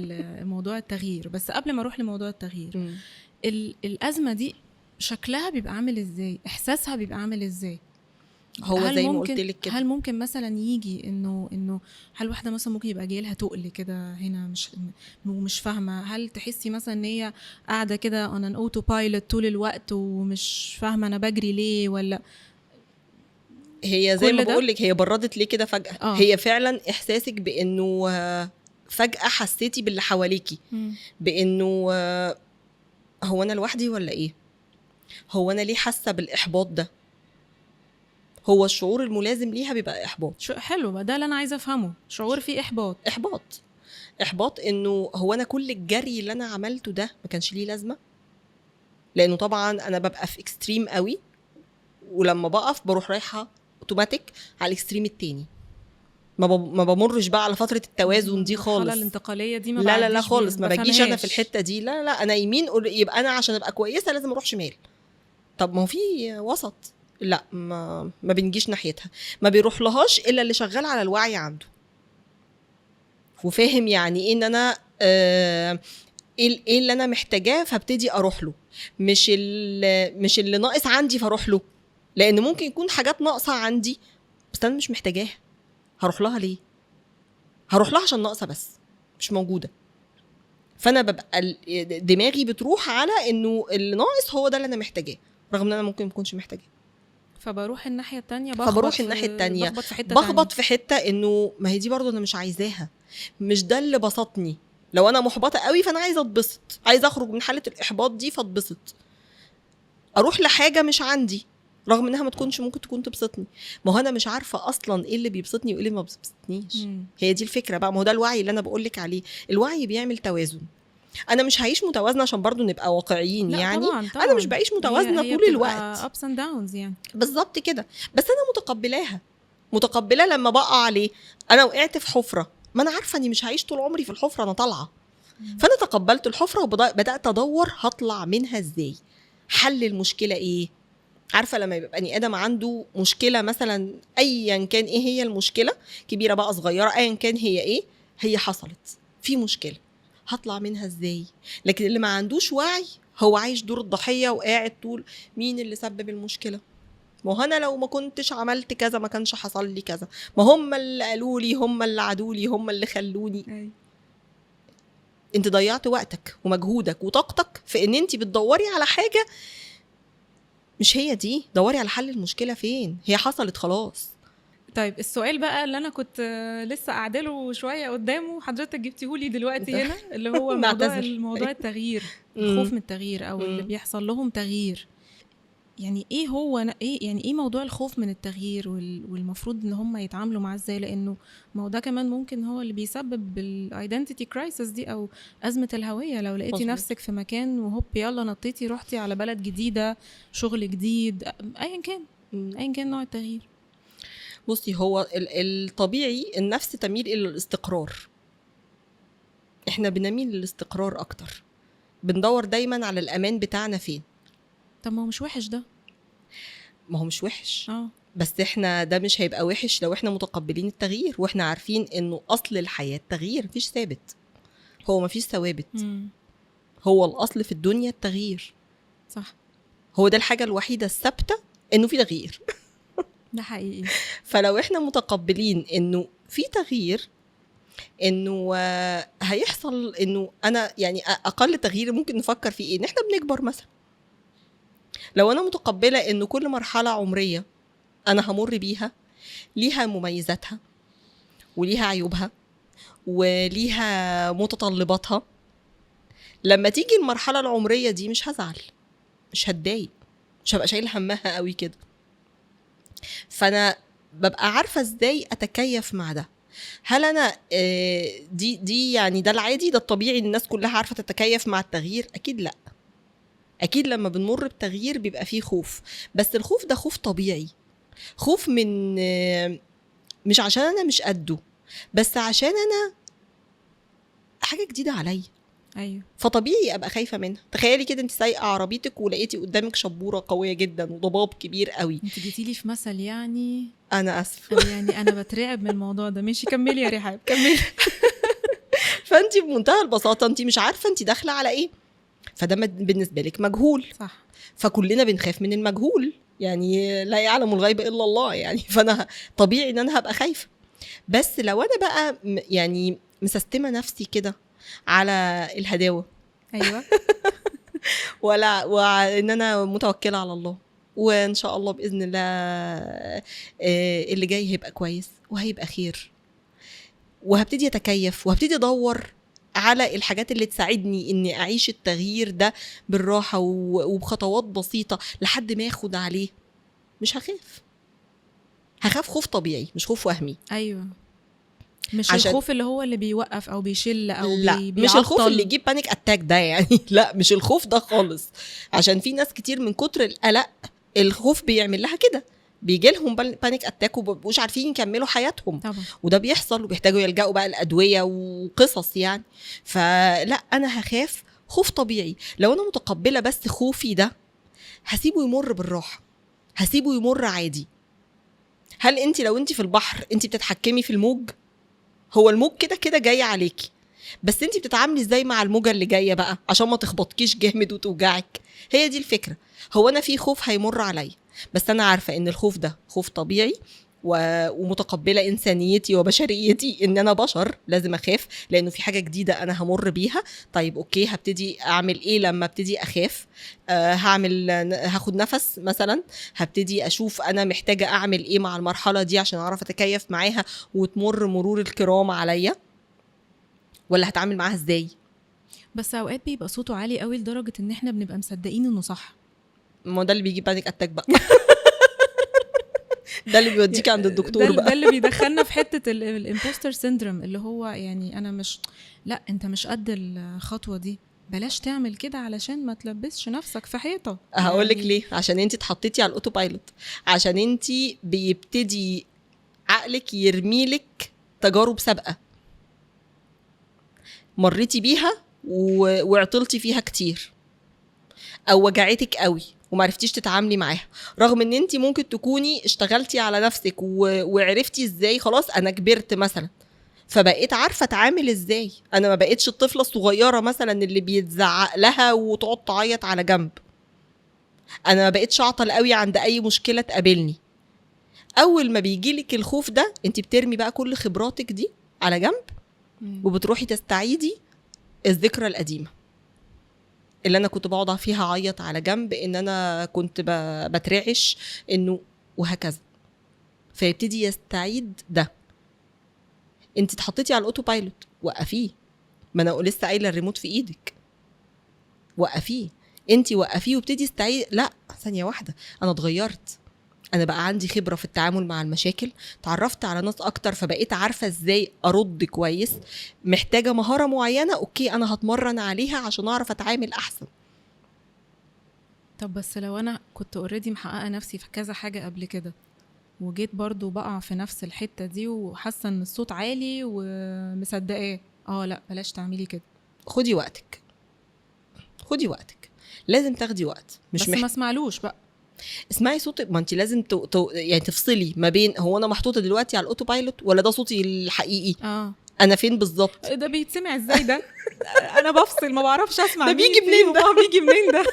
موضوع التغيير. بس قبل ما اروح لموضوع التغيير، الازمة دي شكلها بيبقى عامل ازاي؟ احساسها بيبقى عامل ازاي؟ هو زي ما قلت لك كده، هل ممكن مثلا يجي انه هل واحدة مثلا ممكن يبقى جاي لها تقل كده هنا مش فاهمه؟ هل تحسي مثلا ان هي قاعدة كده on an autopilot طول الوقت ومش فاهمه انا بجري ليه؟ ولا هي زي ما بقول لك هي بردت ليه كده فجاة؟ هي فعلا احساسك بانه فجاة حسيتي باللي حواليكي، بانه هو انا لوحدي ولا ايه، هو انا ليه حاسه بالاحباط ده؟ هو الشعور الملازم ليها بيبقى احباط. حلو، ده اللي انا عايزه افهمه، شعور فيه احباط. احباط انه هو انا كل الجري اللي انا عملته ده ما كانش ليه لازمه، لانه طبعا انا ببقى في extreme قوي، ولما بقف بروح رايحة اوتوماتيك على ال extreme التاني، ما بمرش بقى على فترة التوازن دي خالص، المرحلة الانتقالية دي ما لا لا لا خالص، ما بجيش انا في الحتة دي، لا لا انا يمين يبقى انا عشان ابقى كويسة لازم اروح شمال. طب ما هو في وسط، لا ما بنجيش ناحيتها، ما بيروح لهاش الا اللي شغال على الوعي عنده وفاهم يعني ايه ان انا ايه اللي انا محتاجاه فابتدي اروح له، مش اللي ناقص عندي فاروح له، لان ممكن يكون حاجات ناقصه عندي بس انا مش محتاجاها، هروح لها ليه؟ هروح لها عشان ناقصه بس مش موجودة. فانا ببقى دماغي بتروح على انه اللي ناقص هو ده اللي انا محتاجاه، رغم ان انا ممكن ما اكونش محتاجاه. فبروح الناحية التانية، بخبط في حتة انه ما هي دي برضو انا مش عايزاها، مش ده اللي بسطني. لو انا محبطة قوي فانا عايزه اتبسط، عايزه اخرج من حاله الاحباط دي فاتبسط، اروح لحاجة مش عندي رغم انها ما تكونش ممكن تكون تبسطني. ما هو انا مش عارفه اصلا ايه اللي بيبسطني وايه اللي ما بيبسطنيش. هي دي الفكرة بقى، ما هو ده الوعي اللي انا بقول لك عليه. الوعي بيعمل توازن. انا مش هعيش متوازنة عشان برضو نبقى واقعيين، يعني طبعاً طبعاً. انا مش بعيش متوازنة طول الوقت، ups and downs يعني بالظبط كده، بس انا متقبلاها، متقبله لما بقع عليه. انا وقعت في حفره، ما انا عارفه اني مش هعيش طول عمري في الحفرة، انا طالعه. فانا تقبلت الحفرة وبدات ادور هطلع منها ازاي، حل المشكلة ايه. عارفه لما يبقى بني ادم عنده مشكلة مثلا، ايا كان ايه هي المشكلة، كبيرة بقى صغيرة ايا كان هي ايه، هي حصلت في مشكلة هطلع منها ازاي. لكن اللي ما عندوش وعي هو عايش دور الضحية وقاعد طول مين اللي سبب المشكلة، ما هو انا لو ما كنتش عملت كذا ما كانش حصل لي كذا، ما هم اللي قالوا لي، هم اللي عدوا لي، هم اللي خلوني. انت ضيعت وقتك ومجهودك وطاقتك في ان انت بتدوري على حاجة مش هي دي. دوري على حل المشكلة فين، هي حصلت خلاص. طيب السؤال بقى اللي انا كنت لسه قاعدله شوية قدامه حضرتك جبتيهولي دلوقتي هنا، اللي هو موضوع التغيير، الخوف من التغيير او اللي بيحصل لهم تغيير. يعني ايه هو ايه يعني ايه موضوع الخوف من التغيير والمفروض ان هم يتعاملوا معاه ازاي؟ لانه ما هو ده كمان ممكن هو اللي بيسبب ال identity crisis دي او ازمة الهوية. لو لقيتي نفسك في مكان وهوب يلا نطيتي رحتي على بلد جديدة، شغل جديد، ايا كان ايا كان نوع التغيير. بصي، هو الطبيعي النفس تميل الى الاستقرار، احنا بنميل للاستقرار اكتر، بندور دايما على الامان بتاعنا فين. طب ما هو مش وحش ده، ما هو مش وحش بس احنا ده مش هيبقى وحش لو احنا متقبلين التغيير واحنا عارفين انه اصل الحياة التغيير، مفيش ثابت، هو مفيش ثوابت. هو الاصل في الدنيا التغيير، صح. هو ده الحاجة الوحيدة الثابتة، انه في تغيير. ده حقيقي. فلو احنا متقبلين انه في تغيير، انه هيحصل، انه انا يعني اقل تغيير ممكن نفكر فيه ايه؟ ان احنا بنكبر مثلا. لو انا متقبله انه كل مرحلة عمرية انا همر بيها ليها مميزاتها وليها عيوبها وليها متطلباتها، لما تيجي المرحلة العمرية دي مش هزعل، مش هتضايق، مش هبقى شايله همها قوي كده. فانا ببقى عارفه ازاي اتكيف مع ده. هل انا دي يعني ده العادي، ده الطبيعي، الناس كلها عارفه تتكيف مع التغيير؟ اكيد لا. اكيد لما بنمر بتغيير بيبقى فيه خوف، بس الخوف ده خوف طبيعي، خوف من مش عشان انا مش قده، بس عشان انا حاجة جديدة عليا. ايوه، فطبيعي ابقى خايفة منها. تخيلي كده انت سايقه عربيتك ولقيتي قدامك شبوره قوية جدا وضباب كبير قوي. انت جيتي لي في مثل يعني، انا اسفه يعني انا بترعب من الموضوع ده. ماشي كملي يا رحاب كملي. فانت بمنتهى البساطة انت مش عارفه انت داخله على ايه، فده بالنسبة لك مجهول. صح. فكلنا بنخاف من المجهول، يعني لا يعلم الغيب الا الله يعني. فانا طبيعي ان انا هبقى خايفة. بس لو انا بقى يعني مسستمه نفسي كده على الهداوه، ايوه، ولا وان انا متوكله على الله، وان شاء الله باذن الله اللي جاي هيبقى كويس وهيبقى خير، وهبتدي اتكيف وهبتدي ادور على الحاجات اللي تساعدني اني اعيش التغيير ده بالراحة وبخطوات بسيطة لحد ما اخد عليه. مش هخاف، هخاف خوف طبيعي مش خوف وهمي. ايوه، مش الخوف اللي هو اللي بيوقف او بيشل او لا، مش الخوف اللي يجيب panic attack ده يعني. لا مش الخوف ده خالص، عشان في ناس كتير من كتر القلق الخوف بيعمل لها كده، بيجي لهم panic attack ومبقوش عارفين يكملوا حياتهم طبعا. وده بيحصل وبيحتاجوا يلجأوا بقى الادوية وقصص يعني. فلا، انا هخاف خوف طبيعي. لو انا متقبله بس خوفي ده هسيبه يمر بالراحة، هسيبه يمر عادي. هل انت لو انت في البحر انت بتتحكمي في الموج؟ هو الموج كده كده جاي عليكي، بس انت بتتعاملي ازاي مع الموجه اللي جاية بقى عشان ما تخبطكيش جامد وتوجعك؟ هي دي الفكرة. هو انا في خوف هيمر عليا، بس انا عارفه ان الخوف ده خوف طبيعي ومتقبله انسانيتي وبشريتي ان انا بشر لازم اخاف لانه في حاجة جديدة انا همر بيها. طيب okay، هبتدي اعمل ايه لما ابتدي اخاف؟ هعمل، هاخد نفس مثلا، هبتدي اشوف انا محتاجه اعمل ايه مع المرحلة دي عشان اعرف اتكيف معاها وتمر مرور الكرام عليا، ولا هتعامل معاها ازاي؟ بس اوقات بيبقى صوته عالي قوي لدرجة ان احنا بنبقى مصدقين انه صح. ما ده اللي بيجي panic attack بقى. ده اللي بيوديك عند الدكتور بقى. ده اللي بيدخلنا في حتة ال imposter syndrome، اللي هو يعني انا مش، لا انت مش قد الخطوة دي، بلاش تعمل كده علشان ما تلبسش نفسك في حيطة. هقول لك يعني ليه؟ عشان انت اتحطيتي على ال autopilot، عشان انت بيبتدي عقلك يرميلك تجارب سابقه مريتي بيها وعطلتي فيها كتير او وجعتك قوي ومعرفتيش تتعاملي معاها، رغم ان انت ممكن تكوني اشتغلتي على نفسك وعرفتي ازاي. خلاص انا كبرت مثلا فبقيت عارفه اتعامل ازاي، انا ما بقيتش الطفلة الصغيرة مثلا اللي بيتزعق لها وتقعد تعيط على جنب، انا ما بقيتش اعطل قوي عند اي مشكلة تقابلني. اول ما بيجيلك الخوف ده انت بترمي بقى كل خبراتك دي على جنب وبتروحي تستعيدي الذكرى القديمة اللي انا كنت بقعد فيها اعيط على جنب، ان انا كنت بترعش، انه وهكذا. فيبتدي يستعيد ده. انت اتحطيتي على ال autopilot، وقفيه. ما انا لسه قايله الريموت في ايدك، وقفيه انت، وقفيه وابتدي استعيد. لا ثانية واحدة، انا اتغيرت، انا بقى عندي خبره في التعامل مع المشاكل، تعرفت على ناس اكتر فبقيت عارفه ازاي ارد كويس. محتاجه مهارة معينة، okay انا هتمرن عليها عشان اعرف اتعامل احسن. طب بس لو انا كنت already محققة نفسي في كذا حاجة قبل كده وجيت برضو بقع في نفس الحتة دي وحاسه ان الصوت عالي ومصدقاه، لا بلاش تعملي كده، خدي وقتك، خدي وقتك، لازم تاخدي وقت. مش بس ما اسمعلوش بقى، اسمعي صوتك. ما انت لازم يعني تفصلي ما بين هو انا محطوطة دلوقتي على ال autopilot ولا ده صوتي الحقيقي. انا فين بالظبط؟ ده بيتسمع ازاي ده؟ انا بفصل ما بعرفش اسمع. ده بيجي منين ده؟ بيجي منين ده؟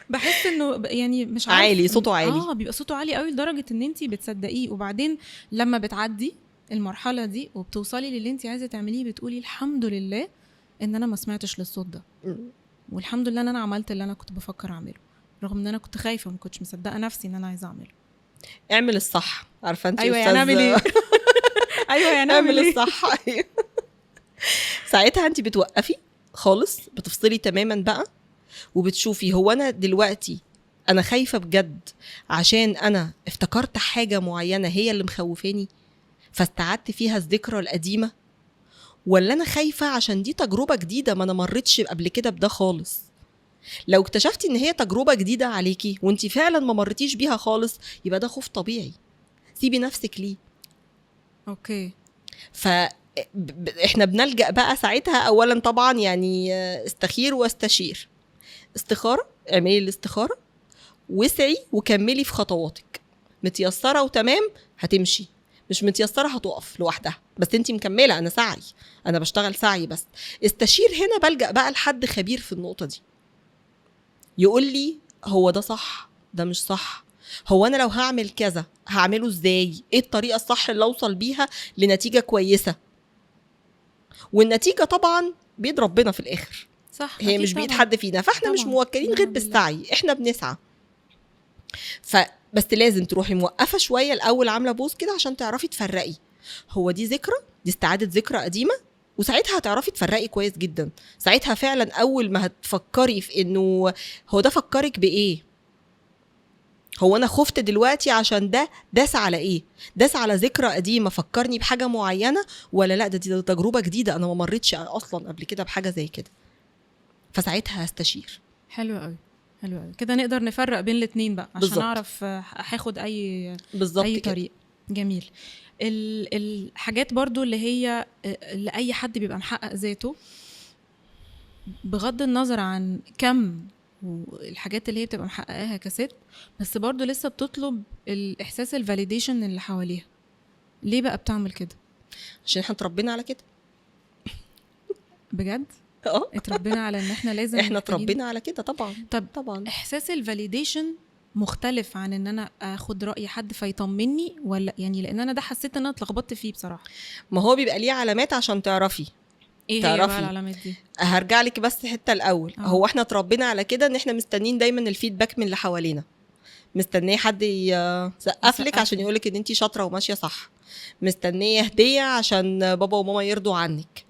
بحس انه يعني مش عارف، عالي، صوته عالي. بيبقى صوته عالي قوي لدرجة ان انت بتصدقيه، وبعدين لما بتعدي المرحلة دي وبتوصلي للي انت عايزه تعمليه بتقولي الحمد لله ان انا ما سمعتش للصوت ده، والحمد لله ان انا عملت اللي انا كنت بفكر اعمله، رغم ان انا كنت خايفة وما كنتش مصدقه نفسي ان انا عايزه اعمله. اعمل الصح، عارفه انت. ايوه يعني اعمل ايه؟ ايوه يعني اعمل الصح. أيوة. ساعتها انت بتوقفي خالص، بتفصلي تماما بقى، وبتشوفي هو انا دلوقتي انا خايفة بجد عشان انا افتكرت حاجة معينة هي اللي مخوفاني فاستعدت فيها الذكرى القديمة، ولا انا خايفة عشان دي تجربه جديدة ما انا مريتش قبل كده بده خالص. لو اكتشفتي ان هي تجربه جديدة عليكي وانت فعلا ما مريتيش بيها خالص، يبقى ده خوف طبيعي، سيبي نفسك ليه. okay. ف احنا بنلجأ بقى ساعتها اولا طبعا يعني استخير واستشير، استخاره، اعملي الاستخارة وسعي وكملي في خطواتك، متيسره وتمام هتمشي، مش متيسره هتقف لوحدها، بس انت مكملة. انا سعي، انا بشتغل سعي بس. استشير هنا بلجأ بقى لحد خبير في النقطة دي، يقول لي هو ده صح ده مش صح، هو انا لو هعمل كذا هعمله ازاي، ايه الطريقة الصح اللي اوصل بيها لنتيجة كويسة. والنتيجة طبعا بيد ربنا في الاخر، صح، هي مش بيد حد فينا، فاحنا مش موكلين غير بالسعي، احنا بنسعى. فبس لازم تروحي موقفه شوية الاول، عامله pause كده عشان تعرفي تفرقي هو دي ذكرى، دي استعاده ذكرى قديمة، وساعتها هتعرفي تفرقي كويس جدا. ساعتها فعلا اول ما هتفكري في انه هو ده فكرك بايه، هو انا خفت دلوقتي عشان ده داس على ايه، داس على ذكرى قديمة فكرني بحاجة معينة، ولا لا ده دي تجربه جديدة انا ما مريتش اصلا قبل كده بحاجة زي كده، فساعتها هستشير. حلو قوي، حلو قوي كده، نقدر نفرق بين الاثنين بقى عشان بالزبط. اعرف هاخد اي طريق. جميل. الحاجات برضو اللي هي اللي اي حد بيبقى محقق ذاته بغض النظر عن كم والحاجات اللي هي بتبقى محققاها كست، بس برضو لسه بتطلب الاحساس ال validation اللي حواليها. ليه بقى بتعمل كده؟ عشان احنا اتربينا على كده. بجد؟ اتربينا على ان احنا لازم، احنا اتربينا على كده طبعا. طب طبعا احساس ال validation مختلف عن ان انا اخد راي حد فيطمني، ولا يعني لان انا ده حسيت ان انا اتلخبطت فيه بصراحة. ما هو بيبقى ليه علامات عشان تعرفي ايه هي بقى العلامات دي. هرجع لك بس حتة الاول. هو احنا اتربينا على كده ان احنا مستنين دايما ال feedback من اللي حوالينا، مستنيه حد يسقف لك عشان يقولك ان انت شاطرة وماشية صح، مستنيه هديه عشان بابا وماما يرضوا عنك،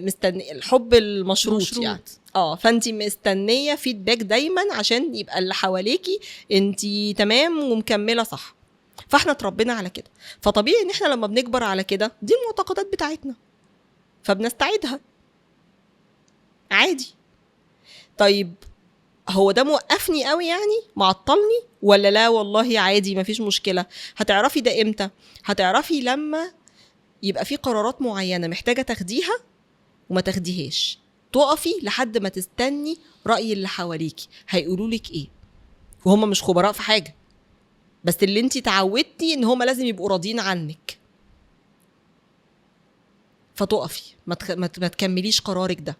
مستني الحب المشروط يعني. فانت مستنيه feedback دايما عشان يبقى اللي حواليكي انت تمام ومكمله صح. فاحنا اتربينا على كده، فطبيعي ان احنا لما بنكبر على كده دي المعتقدات بتاعتنا فبنستعيدها عادي. طيب هو ده موقفني قوي يعني معطلني ولا لا؟ والله عادي مفيش مشكلة. هتعرفي ده امتى؟ هتعرفي لما يبقى في قرارات معينة محتاجه تاخديها وما تاخديهاش، تقفي لحد ما تستني راي اللي حواليكي هيقولوا لك ايه، وهم مش خبراء في حاجة، بس اللي انت تعودتي ان هم لازم يبقوا راضيين عنك، فتقفي ما تكمليش قرارك ده.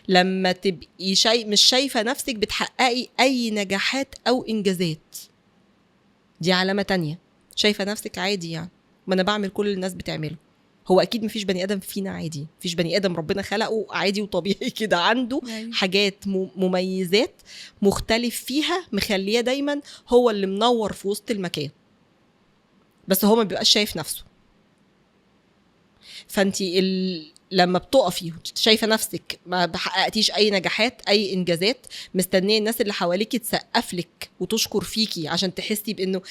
لما تبقي مش شايفه نفسك بتحققي اي نجاحات او انجازات، دي علامة تانية. شايفه نفسك عادي يعني، ما انا بعمل كل الناس بتعمله، هو اكيد مفيش بني ادم فينا عادي، مفيش بني ادم ربنا خلقه عادي وطبيعي كده، عنده حاجات مميزات مختلف فيها مخليه دايما هو اللي منور في وسط المكان، بس هو ما بيبقاش شايف نفسه. فانتي لما بتقفي شايفه نفسك ما حققتيش اي نجاحات اي انجازات، مستنيه الناس اللي حواليكي تسقف لك وتشكر فيكي عشان تحسي بانه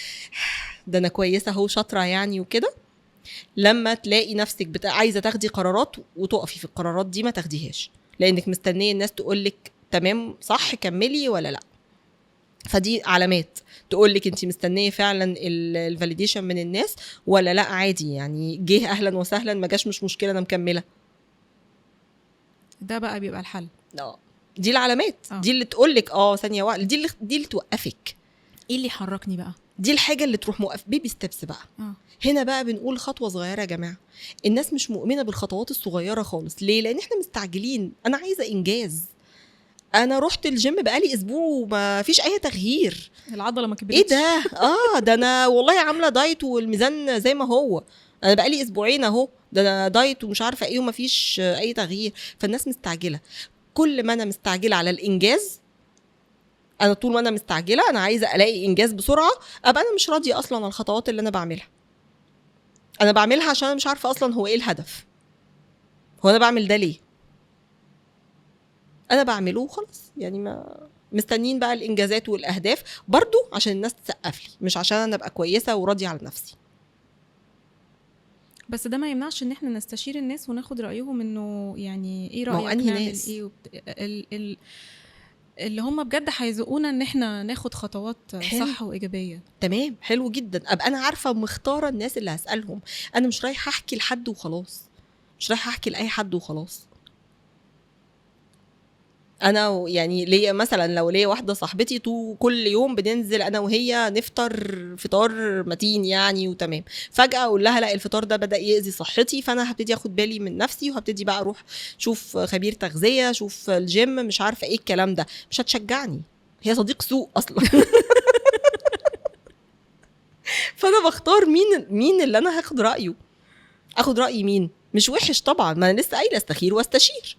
ده انا كويسة اهو شاطرة يعني وكده. لما تلاقي نفسك عايزه تاخدي قرارات وتقفي في القرارات دي ما تاخديهاش، لانك مستنيه الناس تقولك تمام صح كملي ولا لا. فدي علامات تقولك انت مستنيه فعلا ال validation من الناس ولا لا، عادي يعني جه اهلا وسهلا، ما جاش مش مشكلة انا مكملة. ده بقى بيبقى الحل. دي العلامات. دي اللي تقولك ثانية واحدة، دي اللي توقفك. ايه اللي حركني بقى؟ دي الحاجة اللي تروح موقف، baby steps بقى. هنا بقى بنقول خطوة صغيرة يا جماعة. الناس مش مؤمنة بالخطوات الصغيرة خالص. ليه؟ لان احنا مستعجلين. انا عايزه انجاز، انا رحت الجيم بقالي اسبوع وما فيش اي تغيير، العضلة ما كبرتش، ايه ده؟ ده انا والله عامله diet والميزان زي ما هو، انا بقالي اسبوعين اهو، ده انا diet ومش عارفه ايه وما فيش اي تغيير. فالناس مستعجلة. كل ما انا مستعجلة على الانجاز، انا طول ما انا مستعجلة انا عايزه الاقي انجاز بسرعة، ابقى انا مش راضية اصلا على الخطوات اللي انا بعملها. انا بعملها عشان انا مش عارفه اصلا هو ايه الهدف، هو انا بعمل ده ليه، انا بعمله وخلاص يعني. ما مستنين بقى الانجازات والاهداف برضو عشان الناس تسقف لي، مش عشان انا ابقى كويسة وراضيه على نفسي. بس ده ما يمنعش ان احنا نستشير الناس وناخد رايهم، انه يعني ايه رايك نعمل ناس؟ ايه اللي هم بجد هيزقونا ان احنا ناخد خطوات صح وايجابية. تمام، حلو جدا. ابقى انا عارفه ومختاره الناس اللي هسالهم. انا مش رايحة احكي لحد وخلاص، مش رايحة احكي لاي حد وخلاص. انا يعني ليا مثلا، لو ليا واحدة صاحبتي كل يوم بننزل انا وهي نفطر فطار متين يعني وتمام، فجاة اقول لها لا الفطار ده بدا يأذي صحتي، فانا هبتدي اخد بالي من نفسي وهبتدي بقى اروح شوف خبير تغذية، شوف الجيم، مش عارفه ايه الكلام ده. مش هتشجعني، هي صديق سوء اصلا. فانا بختار مين اللي انا هاخد رايه. اخد راي مين؟ مش وحش طبعا، ما انا لسه قايله استخير واستشير.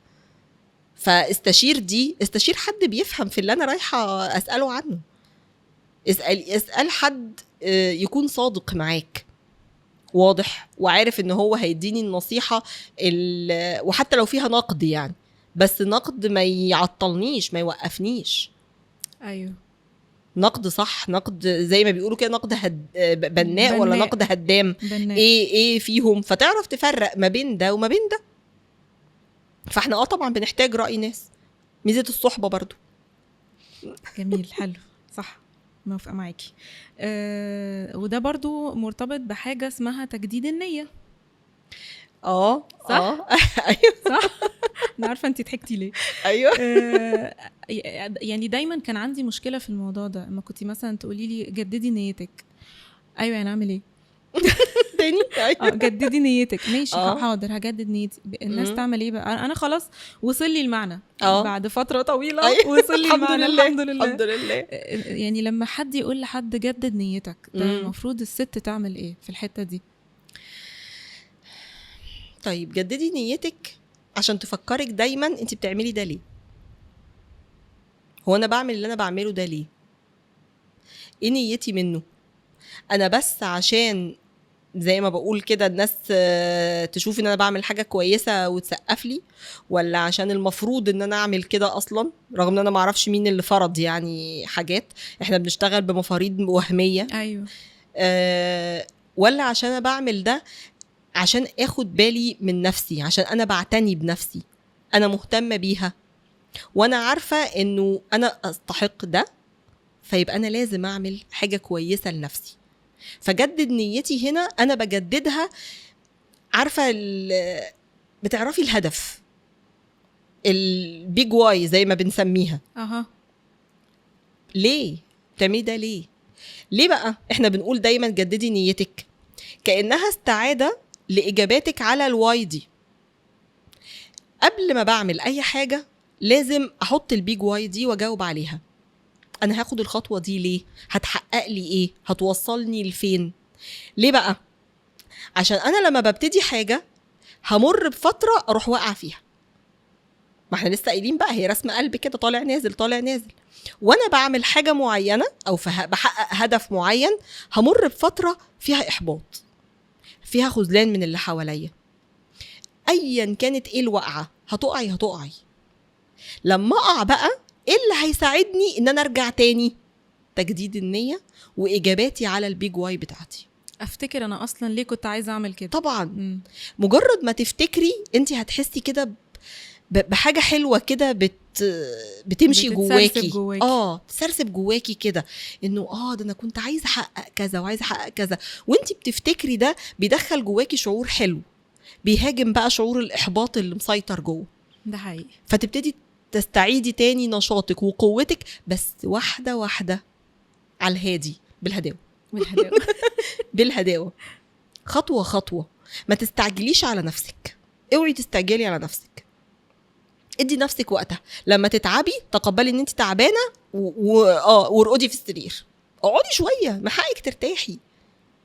فاستشير دي، استشير حد بيفهم في اللي انا رايحة اساله عنه. اسال حد يكون صادق معاك، واضح، وعارف ان هو هيديني النصيحة وحتى لو فيها نقد يعني، بس نقد ما يعطلنيش، ما يوقفنيش. ايوه، نقد صح، نقد زي ما بيقولوا كده، نقد بناء ولا نقد هدام، بناء. ايه فيهم، فتعرف تفرق ما بين ده وما بين ده. فاحنا طبعا بنحتاج رأي ناس. ميزة الصحبة برضو. جميل، حلو، صح، موافقة معاكي. وده برضو مرتبط بحاجة اسمها تجديد النية. صح؟ ايوه صح. انا عارفة انتي ضحكتي ليه. ايوه. يعني دايما كان عندي مشكلة في الموضوع ده، اما كنتي مثلا تقولي لي جددي نيتك، ايوه انا اعمل ايه تاني؟ جددي نيتك، ماشي حاضر هجدد نيتي. الناس تعمل ايه بقى؟ انا خلاص وصل لي المعنى بعد فترة طويلة. وصل لي المعنى، الحمد لله، الحمد لله. يعني لما حد يقول لحد جدد نيتك، ده المفروض الست تعمل ايه في الحتة دي؟ طيب جددي نيتك عشان تفكرك دايما انت بتعملي ده ليه. هو انا بعمل اللي انا بعمله ده ليه؟ ايه نيتي منه؟ انا بس عشان زي ما بقول كده الناس تشوف ان انا بعمل حاجة كويسة وتسقف لي، ولا عشان المفروض ان انا اعمل كده اصلا، رغم ان انا ما اعرفش مين اللي فرض يعني حاجات، احنا بنشتغل بمفاريض وهمية. ايوه. ولا عشان انا بعمل ده عشان اخد بالي من نفسي، عشان انا بعتني بنفسي، انا مهتمة بيها، وانا عارفه انه انا استحق ده، فيبقى انا لازم اعمل حاجة كويسة لنفسي. فجدد نيتي هنا انا بجددها، عارفه بتعرفي الهدف، ال big why زي ما بنسميها. ليه بتعملي ده؟ ليه؟ ليه بقى احنا بنقول دايما جددي نيتك؟ كانها استعاده لاجاباتك على ال why دي. قبل ما بعمل اي حاجة لازم احط ال big why دي واجاوب عليها. انا هاخد الخطوة دي ليه؟ هتحقق لي ايه؟ هتوصلني لفين؟ ليه بقى؟ عشان انا لما ببتدي حاجة همر بفترة اروح واقعه فيها. ما احنا لسه قايلين بقى هي رسمه قلب كده، طالع نازل طالع نازل. وانا بعمل حاجة معينة او بحقق هدف معين، همر بفترة فيها احباط، فيها خذلان من اللي حواليا، ايا كانت ايه الوقعة، هتقعي هتقعي. لما اقع بقى ايه اللي هيساعدني ان انا ارجع تاني؟ تجديد النية واجاباتي على ال big why بتاعتي. افتكر انا اصلا ليه كنت عايزه اعمل كده. طبعا. مجرد ما تفتكري انت هتحسي كده بحاجة حلوة كده بتمشي جواكي. تسرسب جواكي كده انه ده انا كنت عايزه احقق كذا وعايزه احقق كذا. وانت بتفتكري ده بيدخل جواكي شعور حلو، بيهاجم بقى شعور الاحباط اللي مسيطر جوه. ده حقيقي. فتبتدي تستعيدي تاني نشاطك وقوتك، بس واحدة واحدة على الهادي، بالهداوه بالهداوه بالهداوه، خطوة خطوة. ما تستعجليش على نفسك، اوعي تستعجلي على نفسك. ادي نفسك وقتها. لما تتعبي تقبلي ان انت تعبانة وارقدي في السرير، اقعدي شوية، ما حقك ترتاحي.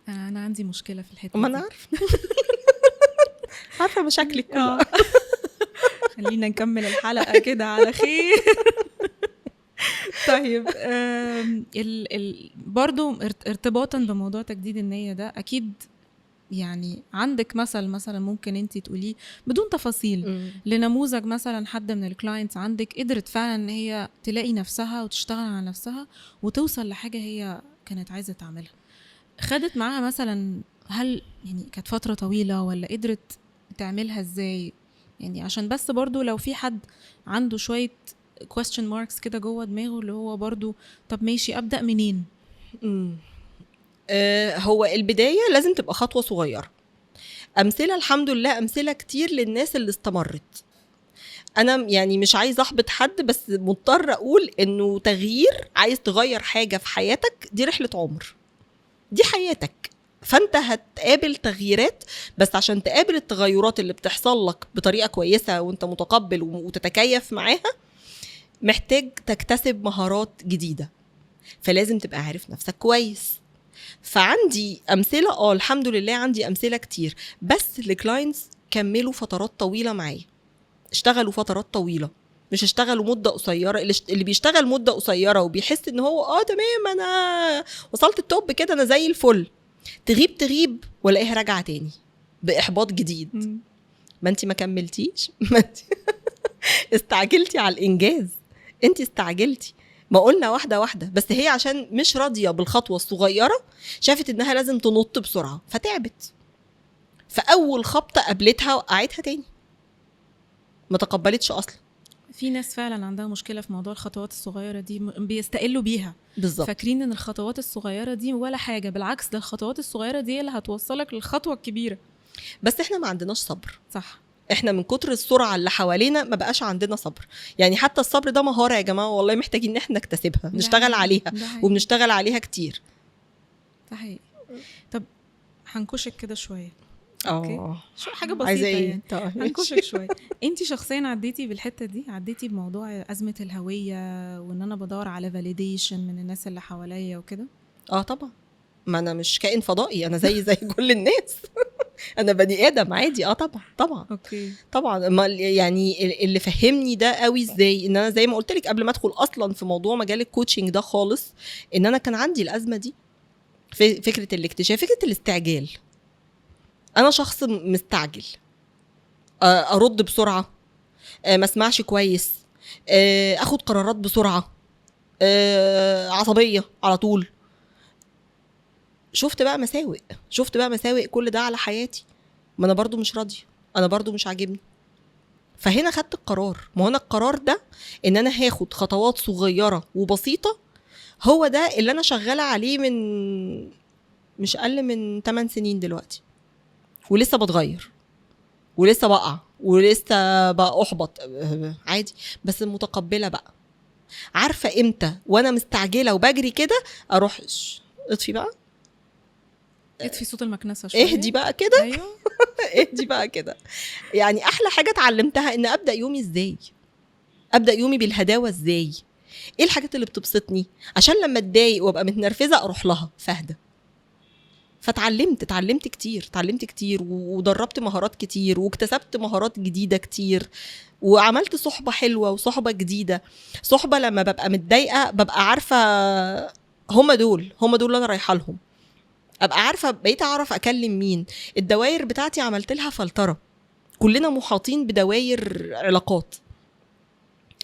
انا عندي مشكلة في الحتة ما انا عارفه عارفه مشاكلك كلها. خلينا نكمل الحلقة كده على خير. طيب برضو ارتباطا بموضوع تجديد النية ده، اكيد يعني عندك مثلا ممكن انت تقوليه بدون تفاصيل لنموذج مثلا حد من ال clients عندك قدرت فعلا ان هي تلاقي نفسها وتشتغل على نفسها وتوصل لحاجة هي كانت عايزه تعملها، خدت معاها مثلا هل يعني كانت فترة طويلة ولا قدرت تعملها ازاي؟ يعني عشان بس برضو لو في حد عنده شوية question marks كده جوه دماغه اللي هو برضو طب ماشي ابدا منين؟ هو البداية لازم تبقى خطوة صغيرة. أمثلة الحمد لله، أمثلة كتير للناس اللي استمرت. أنا يعني مش عايزة أحبط حد، بس مضطر أقول إنه تغيير، عايز تغير حاجة في حياتك، دي رحلة عمر، دي حياتك، فأنت هتقابل تغييرات، بس عشان تقابل التغيرات اللي بتحصل لك بطريقة كويسة وأنت متقبل وتتكيف معاها، محتاج تكتسب مهارات جديدة، فلازم تبقى عارف نفسك كويس. فعندي امثلة، الحمد لله عندي امثلة كتير، بس ال clients كملوا فترات طويلة معايا، اشتغلوا فترات طويلة، مش اشتغلوا مده قصيرة. اللي بيشتغل مده قصيرة وبيحس ان هو تمام انا وصلت ال top كده، انا زي الفل، تغيب والاقيها راجعه تاني باحباط جديد. ما انت ما كملتيش، ما انت استعجلتي على الانجاز، انت استعجلتي. ما قلنا واحدة واحدة، بس هي عشان مش راضية بالخطوة الصغيرة شافت إنها لازم تنط بسرعة فتعبت، فأول خبطة قابلتها وقعتها تاني، ما تقبلتش أصلا. في ناس فعلا عندها مشكلة في موضوع الخطوات الصغيرة دي، بيستقلوا بيها. بالظبط، فاكرين إن الخطوات الصغيرة دي ولا حاجة، بالعكس ده الخطوات الصغيرة دي اللي هتوصلك للخطوة الكبيرة. بس إحنا ما عندناش صبر. صح، احنا من كتر السرعة اللي حوالينا ما بقاش عندنا صبر. يعني حتى الصبر ده مهارة يا جماعة، والله محتاجين ان احنا نكتسبها، نشتغل عليها، وبنشتغل عليها كتير. صحيح. طب هنكشك كده شوية. okay، شو حاجة بسيطة يعني. هنكشك شوية. انت شخصيا عديتي بالحتة دي، عديتي بموضوع ازمة الهوية وان انا بدور على validation من الناس اللي حواليا وكده؟ طبعا، ما انا مش كائن فضائي، انا زي كل الناس. انا بني ادم عادي. طبعا طبعا. okay طبعا. ما يعني اللي فهمني ده قوي ازاي، ان انا زي ما قلت لك قبل ما ادخل اصلا في موضوع مجال ال coaching ده خالص، ان انا كان عندي الازمة دي، في فكرة الاكتشاف، فكرة الاستعجال. انا شخص مستعجل، ارد بسرعة، ما اسمعش كويس، اخد قرارات بسرعة، عصبية على طول. شفت بقى مساوئ، كل ده على حياتي. ما انا برضو مش راضية، انا برضو مش عاجبني. فهنا خدت القرار. ما هنا القرار ده ان انا هاخد خطوات صغيرة وبسيطة، هو ده اللي انا شغالة عليه من مش اقل من 8 سنين دلوقتي، ولسه بتغير ولسه بقع ولسه بأحبط عادي، بس متقبله بقى. عارفه امتى وانا مستعجلة وبجري كده اروح اطفي بقى، اطفي صوت المكنسة شوية، اهدي بقى كده. ايوه اهدي بقى كده. يعني احلى حاجة اتعلمتها ان ابدا يومي ازاي، ابدا يومي بالهداوه ازاي، ايه الحاجات اللي بتبسطني عشان لما اتضايق وابقى متنرفزه اروح لها فاهده. فتعلمت، اتعلمت كتير، اتعلمت كتير، ودربت مهارات كتير، واكتسبت مهارات جديدة كتير، وعملت صحبه حلوة وصحبه جديدة. صحبه لما ببقى متضايقة ببقى عارفه هم دول اللي انا رايحة لهم، ابقى عارفه، بقيت اعرف اكلم مين. الدواير بتاعتي عملت لها فلترة، كلنا محاطين بدواير علاقات،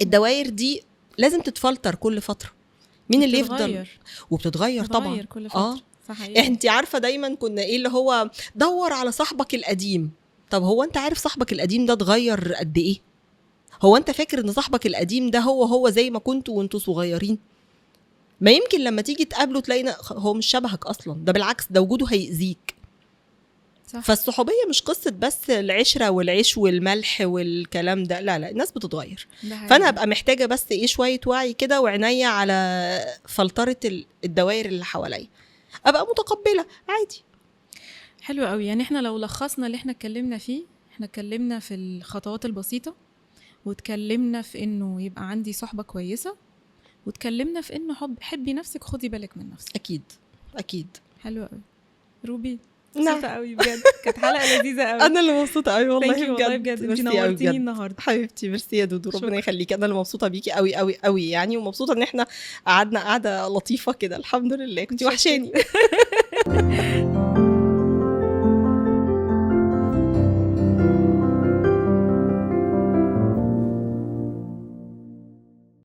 الدواير دي لازم تتفلتر كل فترة، مين اللي يفضل وبتتغير طبعا كل فترة. صحيح. انت عارفه دايما كنا ايه اللي هو دور على صاحبك القديم. طب هو انت عارف صاحبك القديم ده اتغير قد ايه؟ هو انت فاكر ان صاحبك القديم ده هو زي ما كنتوا وانتوا صغيرين؟ ما يمكن لما تيجي تقابله تلاقي هو مش شبهك اصلا، ده بالعكس ده وجوده هيأذيك. صح. فالصحوبيه مش قصة بس العشرة والعيش والملح والكلام ده، لا لا، الناس بتتغير. فانا ابقى محتاجه بس ايه، شوية وعي كده وعناية على فلترة الدوائر اللي حواليا، ابقى متقبله عادي. حلو قوي. يعني احنا لو لخصنا اللي احنا اتكلمنا فيه، احنا اتكلمنا في الخطوات البسيطة، واتكلمنا في انه يبقى عندي صحبه كويسه، واتكلمنا في انه حبي نفسك، خدي بالك من نفسك. اكيد اكيد. حلوة قوي روبي، نعم. مبسوطة قوي بجد، كانت حلقة لذيذة قوي. انا اللي مبسوطة قوي والله. Thank you والله بجد. بجد، انتي ميرسي قوي نورتيني بجد. النهارده. حبيبتي ميرسي يا دودو، ربنا شكرا. يخليكي. انا اللي مبسوطة بيكي قوي قوي قوي يعني، ومبسوطة ان احنا قعدنا قعدة لطيفة كده، الحمد لله. كنتي متشكرة. وحشاني.